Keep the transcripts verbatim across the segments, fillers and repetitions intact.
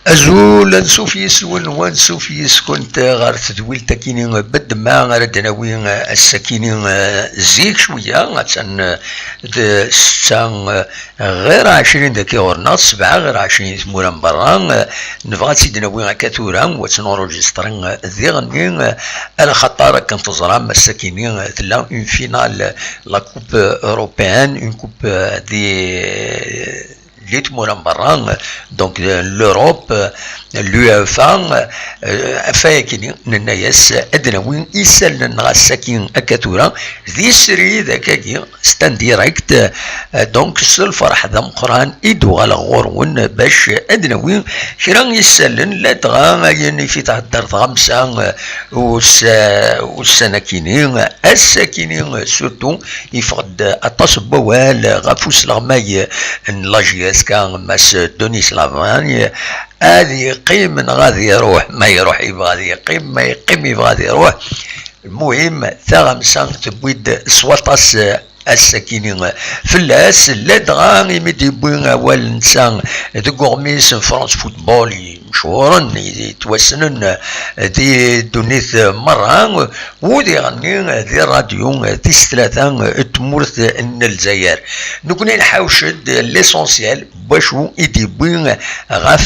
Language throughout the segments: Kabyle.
Azul, ansuf yis-wen, wansuf yis-kent ɣer tedwilt-akini Bedma ara d-nawi ass-akini zik cwiya, attan d ssetta ɣir ɛecrin dagi ɣur-neɣ, sebɛa ɣir ɛecrin i tmura n berra. Nebɣa ad tt-id-nawi akka tura, u ad tt-nurujistri diɣenni, alaxaṭer akken teẓram ass-akini tella une finale, la coupe européenne, une coupe des li tmura n berra, donc, euh, l'Europe, euh, l'UEFA, euh, ɣef wayakini nenna-yas ad d-nawi isallen-nneɣ ass-agi akka tura, di srid akkagi, c'est en direct, euh, donc s lferḥ d ameqqran i d-uɣaleɣ ɣur-wen bac ad d-nawi kra isallen, ladɣa ayen i fi thedder tɣamsa, euh, us-, ussan-akini, ass-akini, surtout, yeffeɣ-d aṭas n wawal ɣef usleɣmay n la J S K, Mass Denis Lavagne, ad yeqqim neɣ ad iruḥ, ma iruḥ yebɣa ad yeqqim, ma yeqqim yebɣa ad iruḥ. Lmuhim, taɣamsa tewwi-d s waṭas ass-akini fell-as, ladɣa imi d-yewwi awal netta deg uɣmis n France Football, mchuren, yettwassnen di ddunit merra, u diɣenni di rradyu tis tlata n tmurt n Lezzayer. Nekkni nḥawec-d l'essentiel n wacu i d-yewwi ɣef,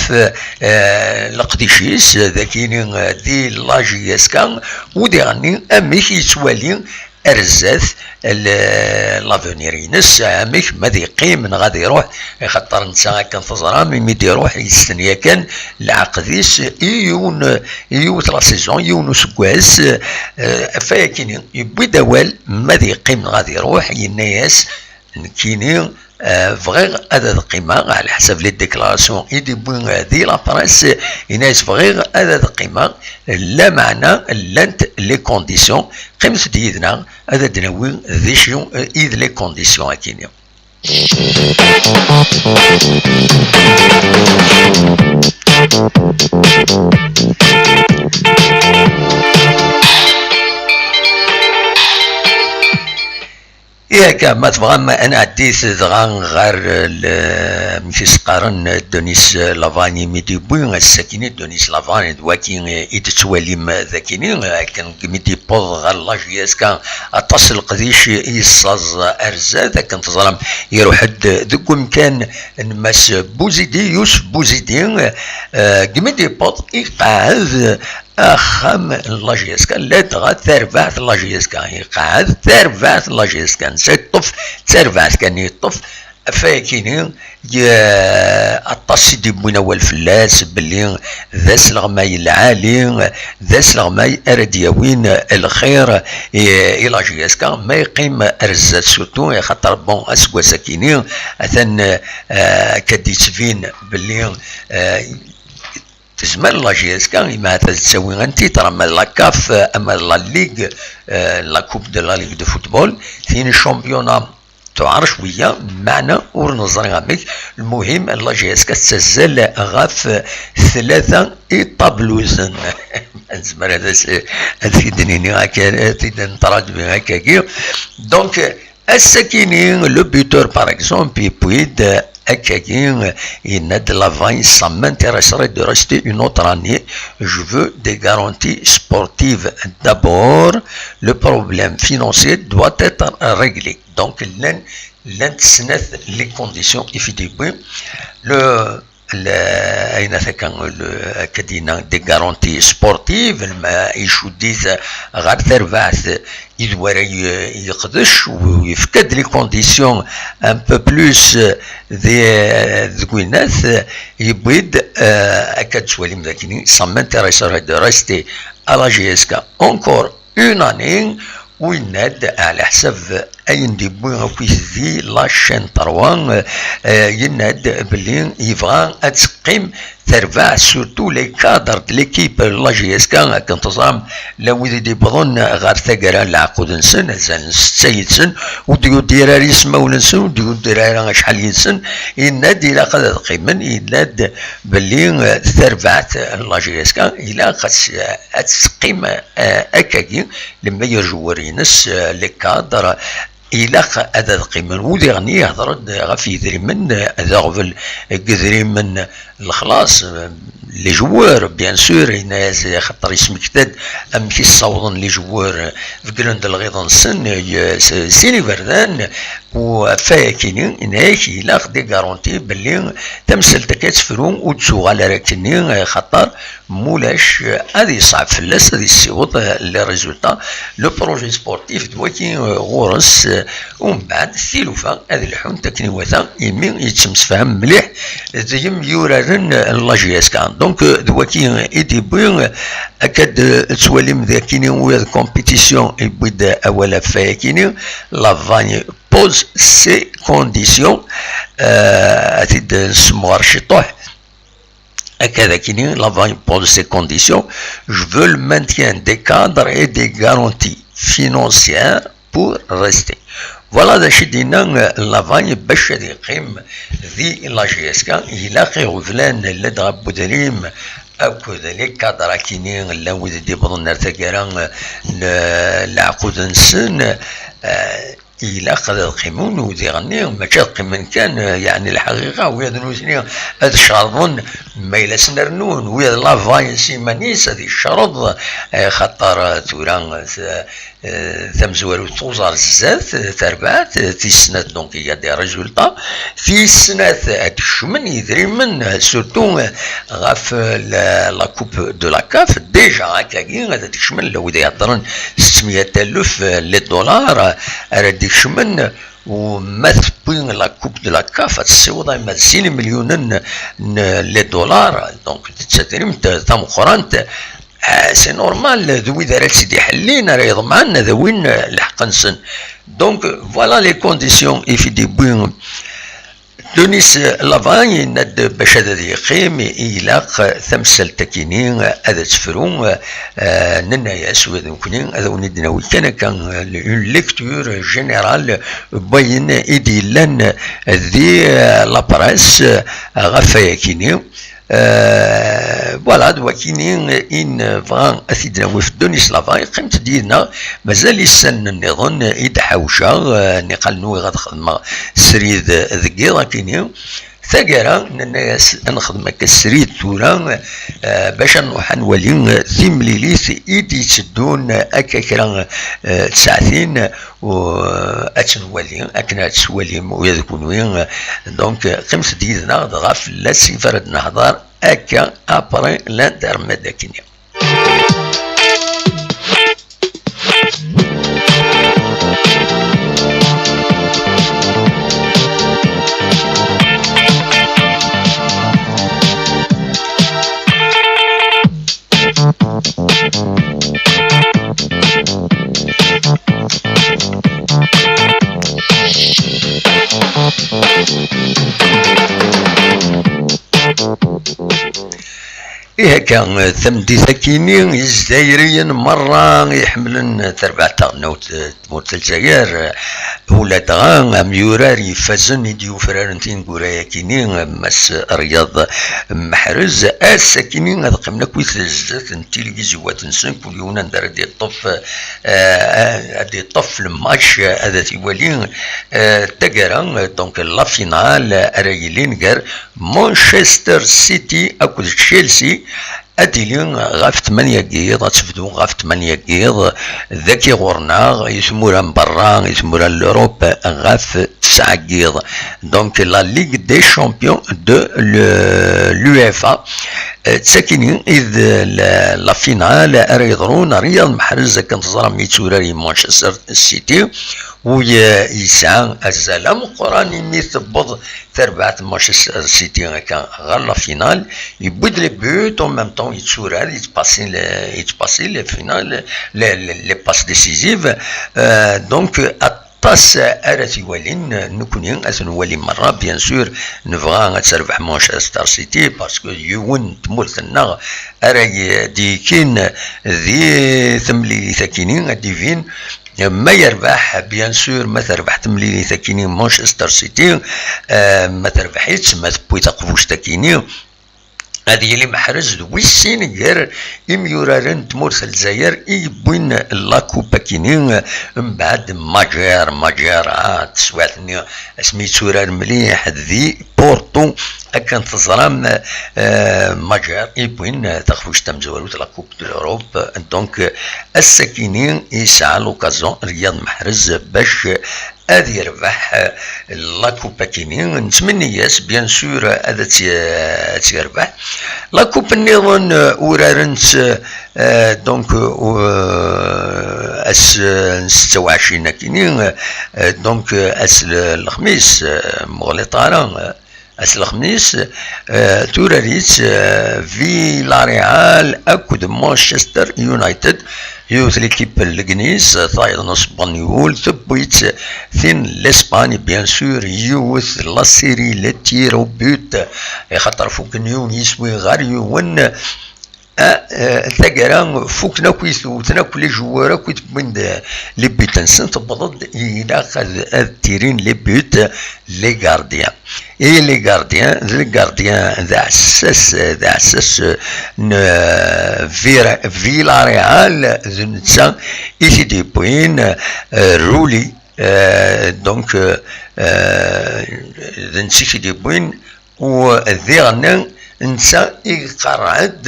eh, leqdic-is, d akini di la J S K, u diɣenni amek yettwali ar zdat l-, l'avenir-ines, amek ma ad yeqqim neɣ ad iruḥ, axaṭer netta akken teẓram, imi d-iruḥ yesten yakan lɛeqd-is i yiwen, i yiwet la saison, yiwen useggas, eh, ɣef wayakini yewwi-d awal ma ad yeqqim neɣ ad iruḥ, yenna-yas, nekkini, eh, bɣiɣ ad ad qqimeɣ, ɛla ḥsab les déclarations i d-yewwi, eh, di la presse, yenna-yas bɣiɣ ad ad qqimeɣ, lameɛna llant les conditions, qqimet-d yid-neɣ, ad d-nawi d acu, eh, i d les conditions akini. Yak, ma tebɣam ad nɛeddi dɣa ɣer l-, amek i s-qqaren, Denis Lavagne, mi d-yewwi ass-akini Denis Lavagne, d waki i d-tettwalim d akini, akken mi d-yewweḍ ɣer la J S K, aṭas n leqdic i yessaẓ ar zdat, akken teẓram, iruḥ-d deg umkan n Mass Bouzidi, Youssef Bouzidi, eh, mi d-yewweḍ, iqeɛɛed axxam n la J S K, ladɣa tarbaɛt n la J S K, iqeɛɛed tarbaɛt n la J S K, netta yeṭṭef tarbaɛt kan yeṭṭef, ɣef wayakini, ye-, aṭas i d-yewwin awal fell-as, belli d asleɣmay lɛali, d asleɣmay ara d-yawin lxir i, i la J S K, ma yeqqim ar zdat surtout, axaṭer, bon, aseggas-akini, atan, eh, akka d-yettbin belli, eh, tezmer la J S K, imi ahat ad tawi un titre, ama d la CAF, ama d la Ligue, eh, la Coupe de la Ligue de Football, tin championnat tuɛer cwiya, meɛna ur neẓri amek. Lmuhim, la J S K tettazzal ɣef tlata iṭabluzen. Nezmer ad as-, ad t-id-nini akka, ad t-id-neṭradwi akkagi. Donc, ass-akini, le buteur, par exemple, yewwi-d akkagi, yenna-d Lavagne, ça m'intéresserait de rester une autre année. Je veux des garanties sportives d'abord. Le problème financier doit être réglé. Donc, llan, llant snat les conditions i fi d-yewwi. Le, ayen ata akka akka d-yenna, des garanties sportives, icudd-it ɣer terbaɛt i d wara yeqdec, u yefka-d les conditions un peu plus deg winat, yewwi-d akka d-tettwalim d akken ça m'intéresserait de rester à la J S K encore une année, u yenna-d, ɛla ḥsab ayen d-yewwi akkit di la chaîne trois, yenna-d belli yebɣa ad teqqim terbaɛt, surtout les cadres de l'équipe n la J S K, akken teẓram, llan wid i d-yewwḍen ɣer taggara n leɛqud-nsen, azal n setta yid-sen, ur d-yuddir ara ismawen-nsen, ur d-yuddir ara acḥal yid-sen, yenna-d ilaq ad qqimen, yenna-d belli tarbaɛt n la J S K ilaq ad teqqim akkagi, les meilleurs joueurs-ines, les cadres, ilaq ad qqimen. U diɣen ihder-d ɣef yedrimen, d aɣbel n yedrimen, lexlaṣ, les joueurs, bien sûr, yenna-yas, axaṭer yesmekta-d amek i ssawḍen les joueurs, begglen-d lɣiḍ-nsen, sin iberdan, u ɣef wayakini, yenna-yak, ilaq des garanties belli tamsalt akka ad tefru, ur d-tuɣal ara akkenni, axaṭer mulac ad yeṣɛeb fell-as ad yessiweḍ les résultats. Le projet sportif d waki ɣur-s, umbeɛd tilufa ad lḥunt akken iwata, imi yettemsefham mliḥ d yimyuraren n la J S K. Donc d waki i d-yewwi, akka d-tettwalim d akini, ula d compétition yewwi-d awal ɣef wayakini, la Vagne pose ses conditions, ad t-id-nsemɣer ciṭuḥ. Akka d akini, la Vagne pose ses conditions. Je veux le maintien des cadres et des garanties financières pour rester. Voilà d acu i d-yenna la Vagne bac ad yeqqim di la J S K. Ilaq iɣeblan llan ɣef udrim akked les cadres akini llan wid i d-yewwḍen ar taggara n leɛqud-nsen. Ilaq ad qqimen, u diɣenni mačči ad qqimen kan, yeɛni lḥaqiqa, wiyaḍ nutni ad cerḍen, ma yella ad sen-rnun, wiyaḍ la Vagne s iman-is ad yecreḍ, xaṭer tura tamezwarut tuẓ ar zdat, tarbaɛt, tis snat, donc il y a des résultats, tis snat ad d-kecmen yidrimen, surtout ɣef la coupe de la CAF, déjà akkagi ad d-kecmen, la wid iheddren settemya alef les dollars ara d-ikecmen, u ma tewwi la coupe de la CAF ad tessiweḍ arma d sin imelyunen n les dollars, donc d tadrimt tameqqrant. C'est normal, d wid ara tt-id-iḥellin ara yeḍemɛen ad awin lḥeqq-nsen. Donc voilà les conditions i fi d-yewwi Denis Lavagne, yenna-d bac ad yeqqim ilaq tamsalt akini ad tefru. Nenna-yas ula d nekkni ad awen-id-nawi kan akka une lecture générale n wayen i d-yellan di la presse ɣef wayakini. Voilà, d wakini i nebɣa ad t-id-nawi ɣef Denis Lavagne. Qqimet-d yid-neɣ, mazal issanen nniḍen i d-ḥawceɣ, niqal nwiɣ ad xedmeɣ srid deg yiḍ akini. Taggara, nenna-yas ad nexdem akka srid tura, bac ad nruḥ ad nwali timlilit i d-yetteddun akka kra n tsaɛtin, u ad tt-nwali akken ad tt-twalim ula d kunwi. Donc qqimet-d yid-neɣ, dɣa fell-as i ara d-nehder akka après l'intermède akini. Ih akka, tameddit akini, Izzayriyen merra iḥemmlen tarbaɛt taɣelnawt n tmurt n Lezzayer, ula dɣa amyurar ifazen i d-yufraren tineggura-yakini, Mass Riyad Meḥrez, ass akini ad qqimen akkit zdat n tilivizyuwat-nsen, kul yiwen anda ara d-yeṭṭef, eh, ad d-yeṭṭef lmatch, ad t-iwali, eh, taggara, donc la finale ara yilin gar Manchester City akked Chelsea, ad d-tili ɣef tmanya n yiḍ, ad tebdu ɣef tmanya n yiḍ, dagi ɣur-neɣ, i tmura n berra, i tmura n l'Europe, ɣef tesɛa n yiḍ. Donc, la Ligue des Champions de le- l'UEFA, euh, d takini i d la, la finale ara yeḍrun. Riyad Mahrez, akken teẓram, yetturar i Manchester City, u ye- yesɛa azal ameqqran imi tewweḍ terbaɛt n Manchester City akka ɣer la finale. Yewwi-d les buts, en même temps yetturar, yettpasi le- yettpasi les finales, les, les, les passes décisives. Euh, donc, aṭas ara t-iwalin, nekkni ad t-nwali merra, bien sûr, nebɣa ad terbeḥ Manchester City, parce que yiwen n tmurt-nneɣ ara y- d-yekin di temlilit akini, ad d-ibin, ma yerbeḥ, bien sûr, ma terbeḥ temlilit akini Manchester City, euh, ma terbeḥ-itt, ma tewwi taqbuct akini, ad yili Mahrez d wis sin gar imyuraren n tmurt n Lezzayer i yewwin la coupe akini, mbeɛd Majer, Majer, ah, teswiɛt-nni asmi yetturar mliḥ di Porto, akken teẓram, euh, Majer i yewwin taxfuct tamezwarut, la Coupe de l'Europe. Donc, euh, ass-akini yesɛa l'occasion Riyad Mahrez bac ad yerbeḥ, euh, la coupe akini. Nettmenni-yas, bien sûr, ad tt- ad tt-yerbeḥ. La coupe nniḍen, euh, uraren-tt, euh, donc, euh, ass, euh, n setta u ɛecrin akini, euh, donc, euh, ass l- lexmis, euh, muɣliṭ ara, euh, ass lexmis, euh, turar-itt, euh, Villarreal akked Manchester United. Yiwet l'équipe n Legnis, tayeḍ n Sbanyul, tewwi-tt tin n l'Espagne, bien sûr, yiwet la série, les tirs au but, ixaṭer fukken yiwen yiswi ɣer yiwen. Ah, euh, taggara, fukken akk i t-, wten akk les joueurs, akk i t-wwin d les buts-nsen, tewweḍ-d, ilaq ad, ad tirin les buts, les gardiens. Et les gardiens, d les gardiens d aɛessas, d aɛessas, euh, n, euh, Vira- Villarreal, d netta i t-id-yewwin, euh, Rulli, euh, donc, euh, euh, d netta i t-id-yewwin, u diɣen netta i iqarɛed,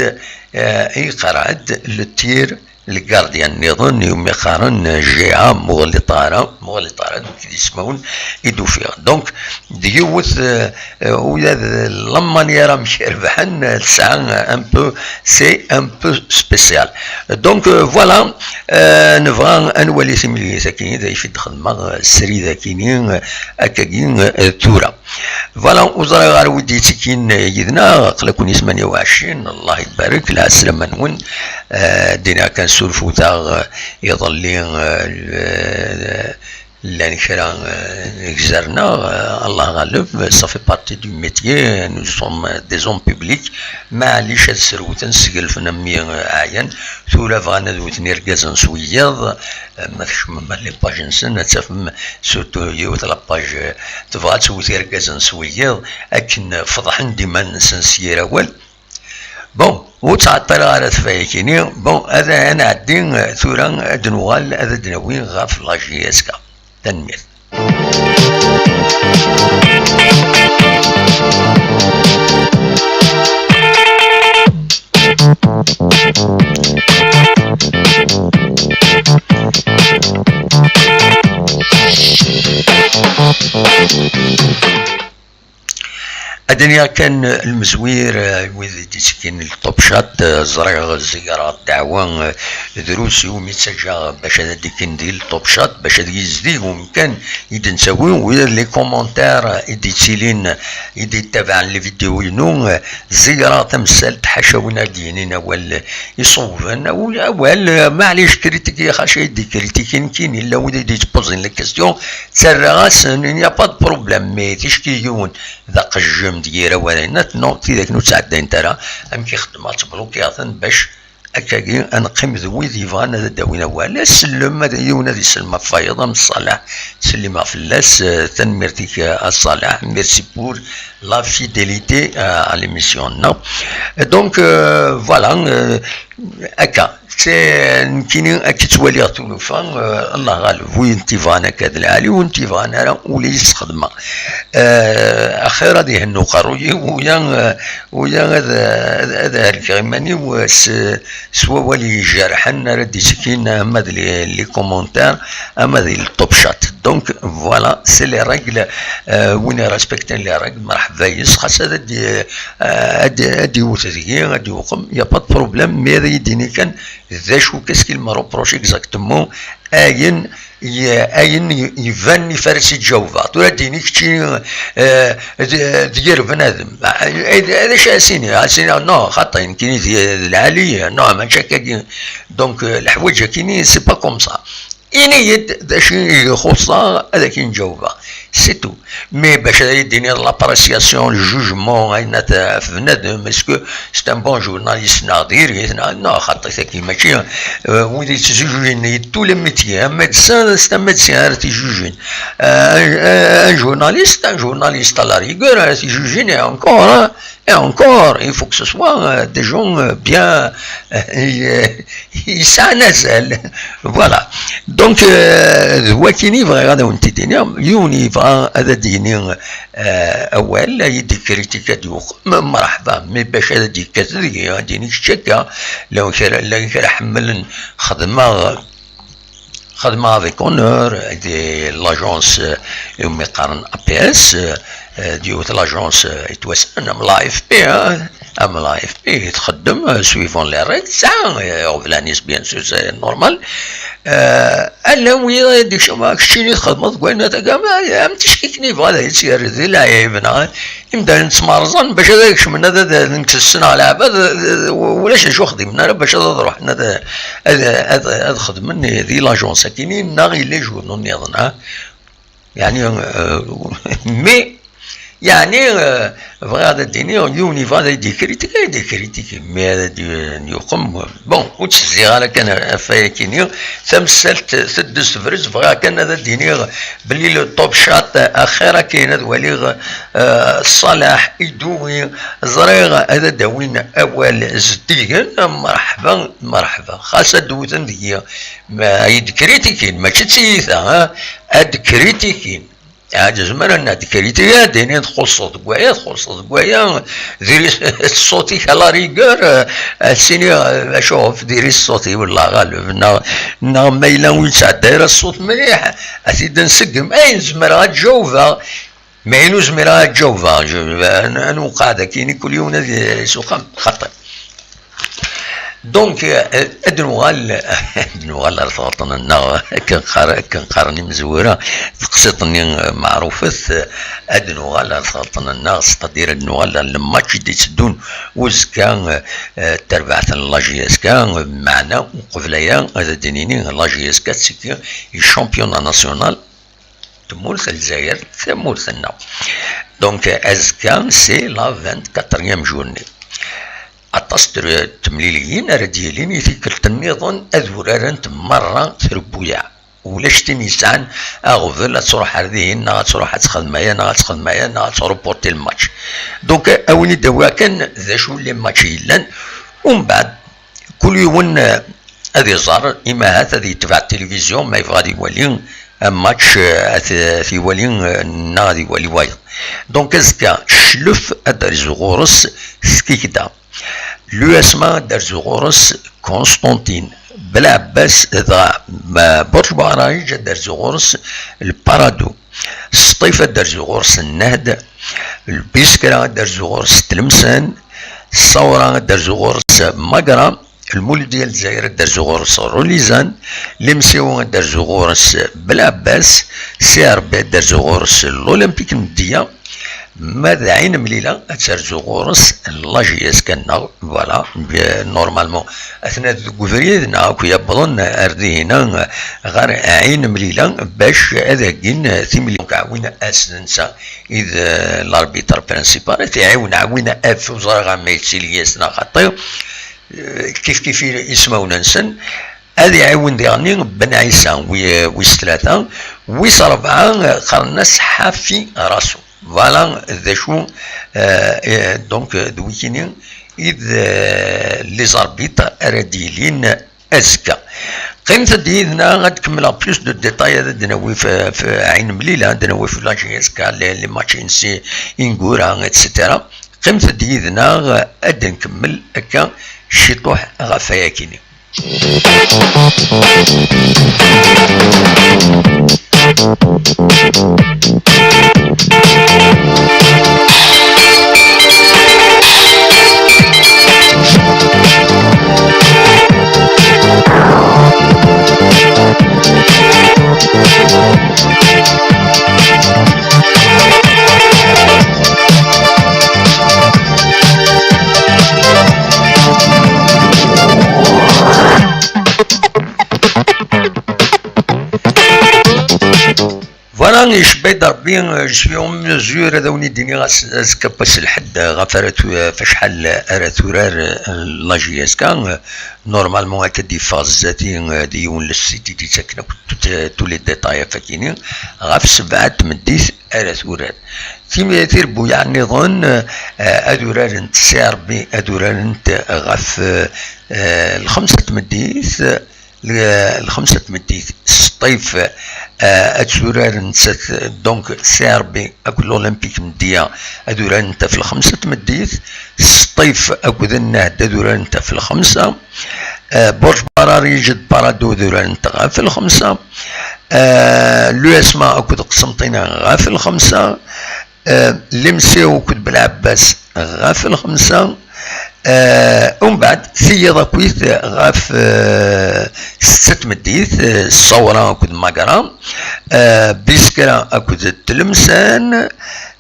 euh, i iqarɛed le tir, le gardien nniḍen, iwumi qqaren G A, muɣliṭ ara, muɣliṭ ara, d ismawen i d-ufiɣ. Donc, d yiwet, euh, euh, ula d la manière amek rebḥen, euh, tesɛa un peu, c'est un peu spécial. Donc, euh, voilà, euh, nebɣa ad nwali timlilit-agi, d acu i d-xedmeɣ, euh, srid-agi, euh, akkagi, euh, tura. Voilà, ur ẓriɣ ara wi d-yettekkin yid-neɣ, aql-aken i tmanya u ɛecrin, Allah ibarek, lɛeslama-nwen. Euh, dina kan surfut-aɣ, euh, iḍelli, euh, llan kra, euh, gzerneɣ, euh, Allah ɣaleb, ça fait partie du métier, nous sommes des hommes publics, maɛlic ad srewten, sgelfen am mi, euh, ɛyan, tura bɣan ad wten irgazen s wiyaḍ, euh, ma tkecmem ar les pages-nsen, ad tafem surtout yiwet la page, euh, tebɣa ad tewwet irgazen s wiyaḍ, akken feḍḥen-d iman-nsen s yir awal. Bon, ur ttɛeṭṭileɣ ara tfayakini. Bon, ad, ad nɛeddi, euh, tura ad nuɣal ad d-nawi ɣef la J S K. Tanemmirt. Ad d-iniɣ kan, eh, lmezwir, eh, wid i d-ittekkin le Top Shot, eh, ẓriɣ zigreɣ ddeɛwa, eh, drus iwumi ttaǧǧaɣ bac ad d-ikkin di le Top Shot, bac ad yezdig umkan i d-nettawi, wid les commentaires i d-ittilin, i d-ittabaɛen les vidéos-inu, eh, zigreɣ tamsalt, ḥaca win ad d-yinin awal iṣewben, aw-, awal, eh, maɛlic, kritiki, ḥaca i d-ikritiki nekkini, illa wid i d-yettpoẓin la question, ttarraɣ-asen, il n'y a pas de problème, mais ticki yiwen d aqejjem d yir awal, non, tidak ur ttɛeddayent ara, amek i xeddmeɣ, ttblukiɣ-ten bac akkagi ad neqqim d wid yebɣan ad d-awin awal. Sellem, ad, yiwen ad isellem ɣef wayeḍ, am Ṣṣaleḥ, ttsellimeɣ fell-as, eh, tanemmirt-ik a Ṣṣaleḥ, merci pour la fidélité, euh, à l'émission, non? Donc, euh, voilà, euh, akka. Nekkini akka ttwaliɣ tulufa, eh, Allah ɣaleb, win t-ibɣan akka d lɛali, win t-ibɣan ara ula yesxedmeɣ. Eh, axir ad ihennu uqerruy-iw, uya, eh, uya ad, ad, ad helkeɣ iman-iw, eh, s, s wawal ijerḥen ara d-isekin, ama d les, les commentaires, ama d les top chat. Donc, voilà, c'est les règles. Euh, win irespecten les règles, merḥba yes, xas ad, ad, ad, ad iwet deg-i, ad iwqem, y a pas de problème, mais ad yi-d-ini kan d acu, qu'est-ce qu'il me reproche exactement, ayen, y-, ayen y-, ibanen ifares i ǧawbeɣ. Tura ad d-ini kečči, euh, d, d yir bnadem. D, d acu ad as-iniɣ? Ad as-iniɣ, non, xaṭi, nekkini d, d lɛali, non, mačči akkagi. Donc, euh, leḥwaǧ-akini, c'est pas comme ça. Ini-yi-d d acu i ixuṣṣeɣ, ad ak-in-ǧawbeɣ. C'est tout. Mais bac ad yi-d-tiniḍ l'appréciation, le jugement, ayen ad ɣef bnadem, est-ce que c'est un bon journaliste, neɣ diri-t, neɣ, non, xaṭi-taki mačči, euh, wid yettjujin, tous les métiers, un médecin, c'est un médecin ara t-ijujin. Euh, un, un, un journaliste, un journaliste à la rigueur, ara t-ijujin, et encore, hein. Et encore, il faut que ce soit, euh, des gens, euh, bien, euh, yesɛan azal. Voilà. Donc, euh, d wakini bɣiɣ ad awen-t-id-iniɣ, yiwen yebɣa ad d-yini, euh, awal, ad yi-d-ikritika ad yuqem, merḥba, mais bac ad d-yekkat deg-i, ad d-yini kečč akka, la kra, la kra ḥemmlen, xedmeɣ, xedmeɣ avec honneur di l'agence, euh, iwumi qqaren A P S, euh, d yiwet l'agence, euh, yettwassnen am l'A F P, hein, am l'A F P, txeddem, euh, suivant les règles, tesɛa, euh, iɣeblan-is, bien sûr, c'est normal. Euh, ala wi d-ikcem, ah, keččini txedmeḍ deg wayen tagama, am tickikin yebɣa ad yettgerrez di lɛib, neɣ imdanen ttmerẓen bac ad kecmen, ad, ad, ad nek ssneɣ leɛbad, ad, ad, ulac d acu xdimen ara bac ad, ad ruḥen ad, ad, ad, ad xedmen di l'agence-akini neɣ i les journaux nniḍen, ha? Yeɛni, euh, mais, yeɛni, euh, bɣiɣ ad d-iniɣ, yiwen yebɣa ad d-ikritiki, ad d-ikritiki, mais ad d-yuqem, bon, ur tt-zziɣ ara kan ɣef wayakini, tamsalt teddez tebrez, bɣiɣ kan ad d-iniɣ belli le top chat, axir akin ad waliɣ, euh, Ṣalaḥ Iduwi, ẓriɣ ad d-awin awal zeddigen, merḥba, merḥba, xas ad d-wten deg-i, ma ad d-kritikin, mačči d tiyita, ha? Ad d-kritikin. Ad zemren ad d-kritikin, ad d-inin txuṣṣeḍ deg waya, txuṣṣeḍ deg waya, diri ṣṣut-ik à la rigueur, euh, ad s-iniɣ, euh, acu ɣef diri ṣṣut-iw, Allah ɣaleb, neɣ, neɣ ma yella ur yettɛedda ara ṣṣut mliḥ, ad t-id-nseggem, ayen zemreɣ ad ǧawbeɣ, ma ayen ur zmireɣ ad ǧawbeɣ, je, an, an uqeɛd akini kul yiwen ad, s uxxam, xaṭi. Donc, euh, ad nuɣal, ad nuɣal ar tɣeṭṭen-nneɣ, akken qqar-, akken qqaren imezwura, teqsiṭ-nni, euh, meɛrufet, euh, ad nuɣal ar tɣeṭṭen-nneɣ, c'est-à-dire ad nuɣal ar le match i d-itteddun uzekka, euh, euh, tarbaɛt n la J S K, euh, meɛna uqbel aya ad d-nini la J S K d tigi i championnat national, tmurt n Lezzayer, tamurt-nneɣ. Donc, azekka, c'est la vingt-quatrième journée. Aṭas n temliliyin ara d-yilin i tikkelt nniḍen ad urarent merra trebbuyaɛ. Ulac tin yesɛan aɣbel ad truḥ ar dihin, neɣ ad truḥ ad texdem aya, neɣ ad texdem aya, neɣ ad treporti lmatch. Donc, a win i d-awiɣ kan d acu les matchs yellan. Umbeɛd, kul yiwen, eh, ad iẓer, imahat ad yetbeɛ tilivizyu ma yebɣa ad iwali amatch, eh, ad t-, ad t-iwali, eh, neɣ ad iwali wayeḍ. Donc, azekka, Cclef ad d-terzu ɣur-s Skikda. L'U S M A ad d-terzu ɣur-s Constantine. Belɛebbas dɣa, ma-, Burj Buɛraij ad d-terzu ɣur-s Lparadu. Sṭif ad d-terzu ɣur-s Nnehd. Lbiskra ad d-terzu ɣur-s Tlemsan. Ṣṣawra ad d-terzu ɣur-s Magra. Lmuludya n Lezzayer ad d-terzu ɣur-s Rulizan. Limsiwa ad d-terzu ɣur-s Belɛebbas. C R B ad d-terzu ɣur-s l'Olympique n Dya. Ma d Ɛin Mlila ad terzu ɣur-s la J S K-nneɣ, voilà, bien, normalement, atna deg ubrid, neɣ akk yewwḍen ar dihina ɣer Ɛin Mlila bac ad aggin timlilit. Donc, Ɛwin Ass d netta i d, euh, l'arbitre principal, ad t-iɛiwen Ɛwin Ass, ur ẓriɣ ma yettili-yas neɣ xaṭi, euh, kif kif i-, ismawen-nsen, ad iɛiwen diɣen Ben Ɛisa, wi-, wis tlata, wis rebɛa, qqaren-as Ḥafi Rasu. Voilà d acu, euh, euh, donc, euh, d wikini i d, euh, les arbitres ara d-yilin azekka. Qqimet-d yid-neɣ, ad d-kemmleɣ plus de détails, ad d-nawi f, f Ɛin Mlila, ad d-nawi f la J S K, les, les matchs-ines Ingura, et cetera. Qqimet-d yid-neɣ, ad d-nkemmel akka ciṭuḥ ɣef wayakini. Voilà, icebba-d Rebbi, euh, je suis en mesure ad awen-id-iniɣ as-, azekka n wass n lḥedd, euh, ɣef ara tu-, ɣef acḥal ara turar, euh, la J S K, euh, normalement akka d-yeffeɣ zdat-i, euh, d yiwen le site i d-yettaken akk tout, euh, tous les détails ɣef akini, ɣef sebɛa n tmeddit ara turar. Tim-, tirebbuyaɛ nniḍen, euh, ad urarent, s Rebbi, ad urarent ɣef, euh, euh, lxemsa n tmeddit, l-, lxemsa n tmeddit, Sṭif, eh, ad turar nettat, donc, C R B akked l'Olympique Mdia ad uraren ɣef lxemsa n tmeddit, Sṭif akked Nnehd ad uraren ɣef lxemsa, eh, Burj Bararij d Parado ad uraren ɣef lxemsa, eh, l'U S M A akked Qsenṭina ɣef lxemsa, Eh, Lemsew akked Belɛebbas ɣef lxemsa. Eh, umbeɛd, tiyaḍ akkit ɣef, eh, setta n tmeddit, eh, Ṣṣawra akked Magra. Eh, Biskra akked Tlemsan.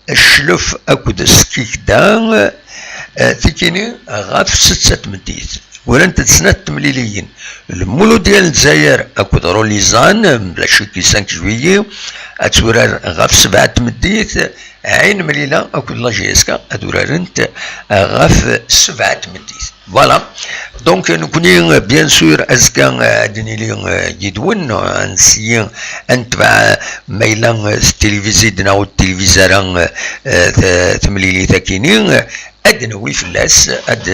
Cclef akked Skikda. Eh, tikini ɣef setta n tmeddit. Urant-d snat temliliyin. Lmuludya n Lezzayer akked Rulizan, mebla ccek cinq juillet, ad turar ɣef sebɛa n tmeddit, Ɛin Mlila akked la J S K ad urarent ɣef sebɛa n tmeddit. Voilà. Donc, nekkni, bien sûr, azekka, eh, ad nili, eh, yid-wen, eh, ad nsiyi, ad netbeɛ, eh, ma yella, eh, s tilivizit neɣ ur tilviz ara, eh, eh, t-, temlilit akini, eh, ad d-nawi fell-as, ad,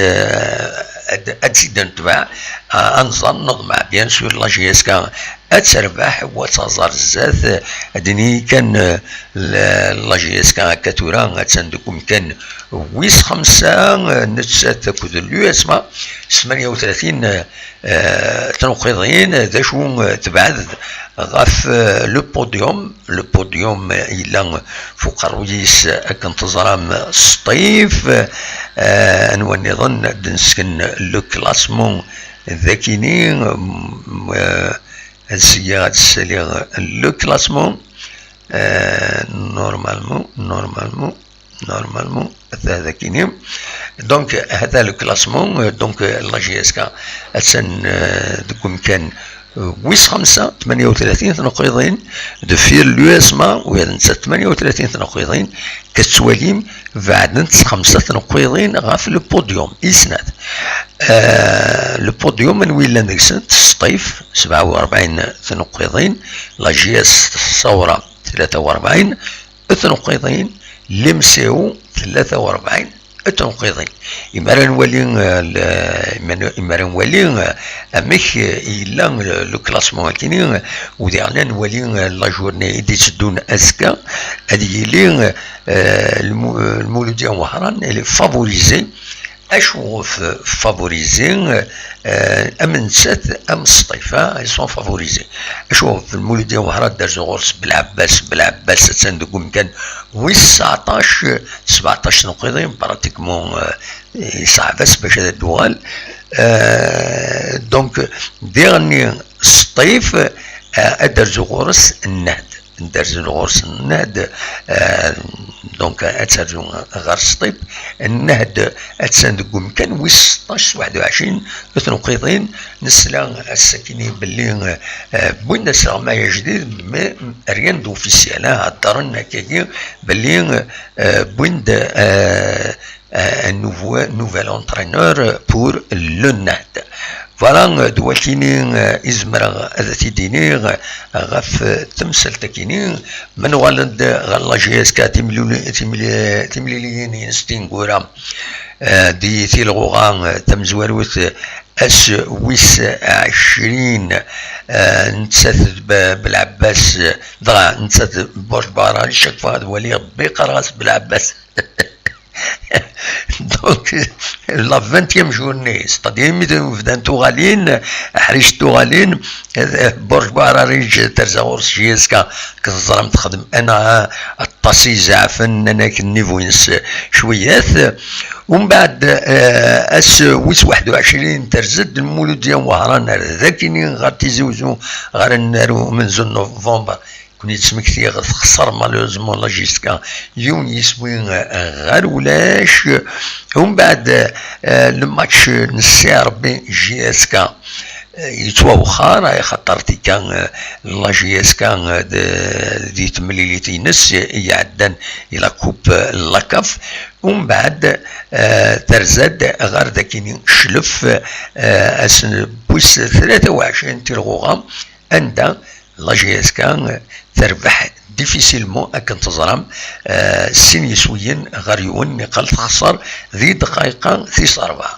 ad, ad tt-id-netbeɛ, a-, ad nẓer, neḍmeɛ, bien sûr, la J S K ad terbeḥ, u ad taẓ ar zdat, ad d-nini kan, eh, la, la J S K akka tura, attan deg umkan wis xemsa, eh, nettat akked l'U S M A, s tmanya u tlatin, eh, eh, tnuqiḍin, d acu, eh, tebɛed ɣef, eh, le podium, le podium, eh, yella f uqerruy-is, eh, akken teẓram, Sṭif, eh, anwa nniḍen, ad d-nesken le classement dakini, mm, eh, ad sliɣ, ad ssaliɣ le classement, eh, normalement, normalement, Normalement, ata dakini. Donc, hata le classement, euh, donc, euh, la J S K, attan, euh, deg umkan, euh, wis xemsa, tmanya u tlatin tnuqiḍin, deffir l'U S M A, u yal nettat tmanya u tlatin tnuqiḍin, tettwalim, beɛdent s xemsa tnuqiḍin ɣef le podium, i snat. Euh, le podium, anwi yellan deg-sent, Sṭif, sebɛa u rebɛin tnuqiḍin, la J S Ṣawra, tlata u rebɛin, tnuqiḍin, l'M C O, tlata u rebɛin tnuqiḍin. Imi ara nwali, eh, l-, imi ara, imi ara nwali, eh, amek, eh, yella, eh, le classement akini, eh, u diɣen ad nwali, eh, la journée i d-itteddun azekka, ad yili, eh, lmu-, eh, Lmuludya n Wehran, elle est favorisée. Acu ɣef favorisé, euh, am nettat, am Sṭif, hein, ils sont favorisés. Acu ɣef Lmuludya n Wehran, ad d-rzuɣ ɣur-s Belɛebbas, Belɛebbas attan deg umkan wis tseɛṭac, sbeɛṭac tnuqiḍin, pratiquement, euh, iṣɛeb-as bac ad d-tuɣal. Euh, donc, diɣenni Sṭif, euh, ad d-rzuɣ ɣur-s Nnehd. Derzen ɣur-sen Nnehd, eh, donc, ad terzu ɣer Sṭif. Nnehd attan deg umkan wis seṭṭac s waḥed u ɛecrin tnuqiḍin. Nesla ass-akini belli, eh, wwin-d asleɣmay ajdid, mais rien d'officiel, ah, heddren akkagi belli, eh, wwin-d, eh, euh, un nouveau, nouvel entraîneur pour le Nnehd. Voilà, euh, d wakini, euh, i zemreɣ ad t-id-iniɣ, euh, ɣef, euh, temsalt-akini. Ma nuɣal-d ɣer la J S K, timlili-, timli-, timliliyin-ines tineggura, euh, di tilɣuɣa, euh, tamezwarut, euh, ass wis ɛecrin, eh, nettat d Be-, Belɛebbas, eh, dɣa nettat d Burj Buɛrari, chaque fois ad waliɣ Rebbi qqareɣ-as Belɛebbas. Donc, la vingtième journée, c'est-à-dire mi bdant tuɣalin, ḥric tuɣalin, eh, Burj Buɛrari terza ɣur-s J S K, teẓram texdem ana aṭas i izeɛfen, nnan akken niveau-ines cwiyat. Umbeɛd, eh, ass wis waḥed u ɛecrin terza-d Lmuludya n Wehran ar dakini ɣer Tizi Uzzu, ɣer annar umenzu n november. Kun yettmektiɣ texṣer malheureusement la J S K yiwen yiswi, eh, ɣer ulac. Umbeɛd, eh, le match n C R B J S K, eh, yettwawexxer, axaṭer tika, eh, la J S K, eh, d-, di temlilit-ines iɛeddan i la coupe, eh, la CAF. Umbeɛd, eh, terza-d ɣer dakini Cclef, eh, ass n wis tlata u ɛecrin Tirɣuɣa, anda la J S K terbeḥ difficilement akken teẓram, eh, sin yiswiyen ɣer yiwen, niqal texṣer di dqayeq tis rebɛa.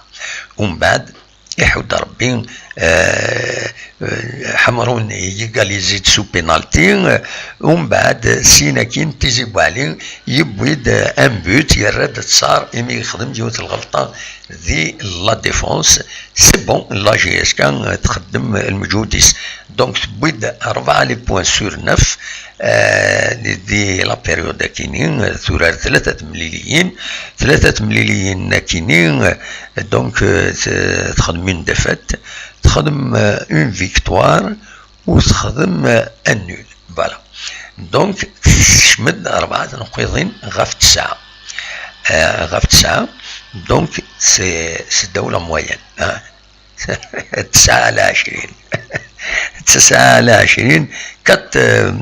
Umbeɛd iḥudd Rebbi, eh, eh, Ḥemrun yegalizi-d sous penalty, eh, umbeɛd syin akkin Tizi Buɛli yewwi-d, eh, un but, yerra-d ttṣar imi yexdem yiwet lɣelṭa di la défense. C'est bon, la J S K, eh, txeddem lmeǧhud-is. Donc tewwi-d rebɛa les points sur neuf, eh, di, di la période akini, eh, turar tlata temliliyin, tlata temliliyin akini, eh, donc, eh, t-, texdem une défaite, texdem, eh, une victoire, u texdem, eh, un nul. Voilà. Donc tekcem-d rebɛa tneqqiḍin ɣef tesɛa. Eh, ɣef tesɛa, donc c'est, c'est ddaw la moyenne, hein. Tesɛa ɛla ɛecrin. Tesɛa ɛla ɛecrin, quatre, euh,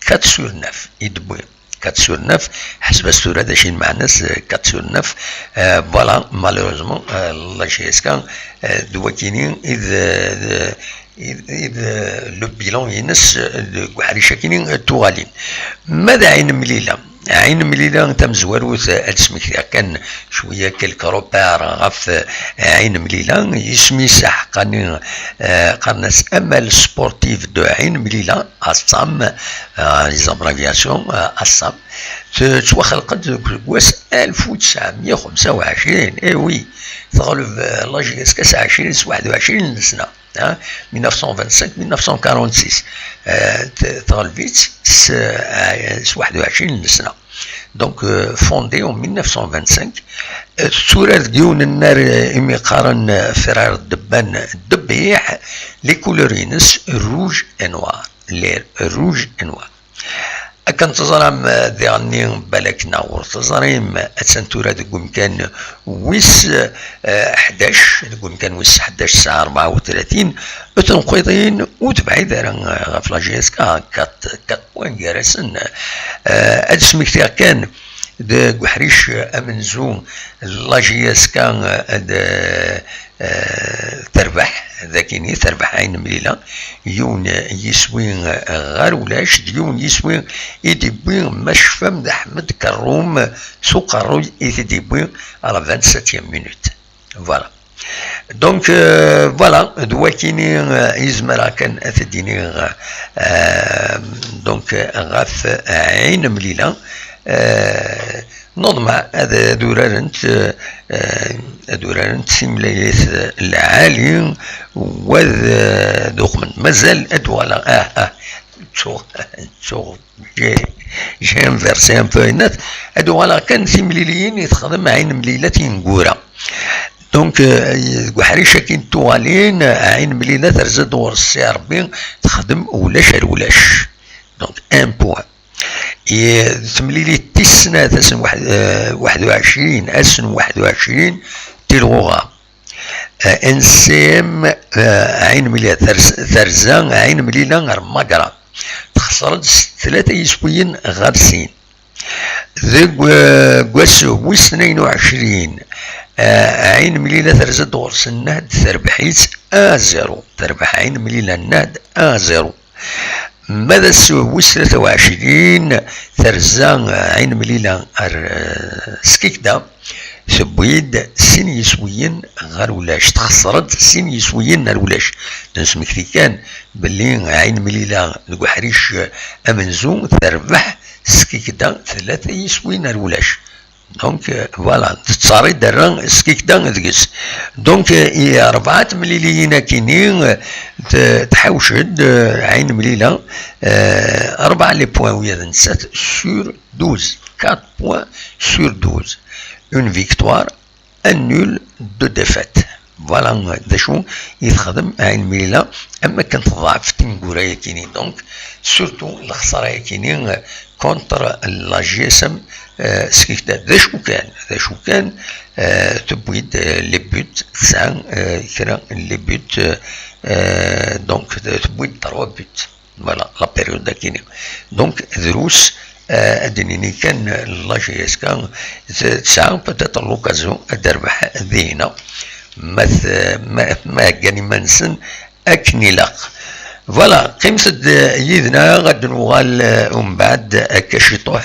quatre sur neuf i d-wwi. Quatre sur neuf, ḥseb-as tura d acu i lmeɛna-s, euh, quatre sur neuf. Euh, voilà, malheureusement, euh, la J S K, euh, d wakini i d, d, i d, i d, euh, le bilan-ines, euh, deg uḥric akini, euh, tuɣalin. Ma d Ɛin Mlila, Ɛin Mlila tamezwarut, ad d-smektiɣ kan cwiya quelques repères ɣef Ɛin Mlila. Isem-is aḥeqqani, eh, qqaren-as Amal Sportif de Ɛin Mlila, ASSAM, eh, les abréviations, eh, ASSAM. Tettwaxelqet deg useggas alef u tesɛemya u xemsa u ɛecrin. Eh oui, teɣleb, eh, la J S K s ɛecrin, s waḥed u ɛecrin n lesna. Hein, mille neuf cent vingt-cinq, mille neuf cent quarante-six. Euh, t-, teɣleb-itt s, euh, s waḥed u ɛecrin n lesna. Donc, euh, fondée en mille neuf cent vingt-cinq. Euh, tetturar deg yiwen n unnar, euh, imi qqaren, euh, Frères de Ben Debbiḥ, les couleurs-ines rouge et noir. Les rouge et noir. Akken teẓram, eh, diɣenni, balak neɣ ur teẓrim, attan tura deg umkan wis, eh, ḥdac, deg umkan wis ḥdac ssaɛa rebɛa u tlatin, tenqiḍin ur tebɛid ara, eh, ɣef la J S K, quatre, quatre points gar-asen. Eh, ad smektiɣ kan deg uḥric amenzu, la J S K, eh, d, eh, terbeḥ, d akini terbeḥ Ɛin Mlila, yiwen yiswi, eh, ɣer ulac, d yiwen yiswi i d-iwwi Macfam d Aḥmed Kerrum s uqerruy i t-id-iwwi à la vingt-septième minute. Voilà. Donc, euh, voilà, d wakini, euh, i zemreɣ kan ad t-id-iniɣ, euh, donc, ɣef Ɛin Mlila. Euh, Neḍmeɛ ad, ad urarent, eh, ad urarent timlilit lɛali, u ad, eh, ad uqment. Mazal ad uɣaleɣ, ah, ah, ttuɣ, ttuɣ, j'ai, j'ai inversé un peu les notes. Ad uɣaleɣ kan timliliyin i texdem Ɛin Mlila tineggura. Donc, eh, deg uḥric-agi n tuɣalin, Ɛin Mlila terza-d ɣur-s si Rebbi, texdem ulac ar ulac. Donc, un point. I temlilit tis snat, ass n waḥed, eh, waḥed u ɛecrin, ass n waḥed u ɛecrin, Tilɣuɣa. Eh, N C M, eh, Ɛin Mlila, terz-, terza Ɛin Mlila ar Magra. Texṣer-d s tlata yiswiyen ɣer sin. Deg, eh, deg wass wis tnayen u ɛecrin, eh, Ɛin Mlila terza-d ɣur-s Nnehd, terbeḥ-itt un zéro. Terbeḥ Ɛin Mlila Nnehd un zéro. Ma d ass wis tlata u ɛecrin, terza Ɛin Mlila ar, eh, Skikda, tewwi-d sin yiswiyen ɣer ulac, txeṣṣer-d sin yiswiyen ar ulac. Nesmekti kan belli Ɛin Mlila deg uḥric amenzu terbeḥ Skikda tlata yiswiyen ar ulac. Donc, euh, voilà, tettṣari-d arra Skikda deg-s. Donc, euh, i rebɛa temliliyin akini, euh, t-, tḥawec-d, euh, Ɛin Mlila, euh, rebɛa les points ula d nettat sur douze, quatre points sur douze. Une victoire, un nul, deux défaites. Voilà d acu i texdem Ɛin Mlila, am akken teḍɛef tineggura-yakini. Donc, surtout lexsara-yakini contre la G S M, euh, Skikda. D acu kan, d acu kan, euh, tewwi-d, euh, les buts, tesɛa, euh, kra les buts, euh, euh, donc, tewwi-d trois buts. Voilà, la période akini. Donc, drus, euh, ad d-nini kan, euh, la G S K, t-, tesɛa peut-être l'occasion ad d-terbeḥ dihina. Ma t-, ma, ma heggan iman-nsen akken ilaq. Voilà, qqimet-d, euh, yid-neɣ, ad d-nuɣal, euh, umbeɛd, akka ciṭuḥ,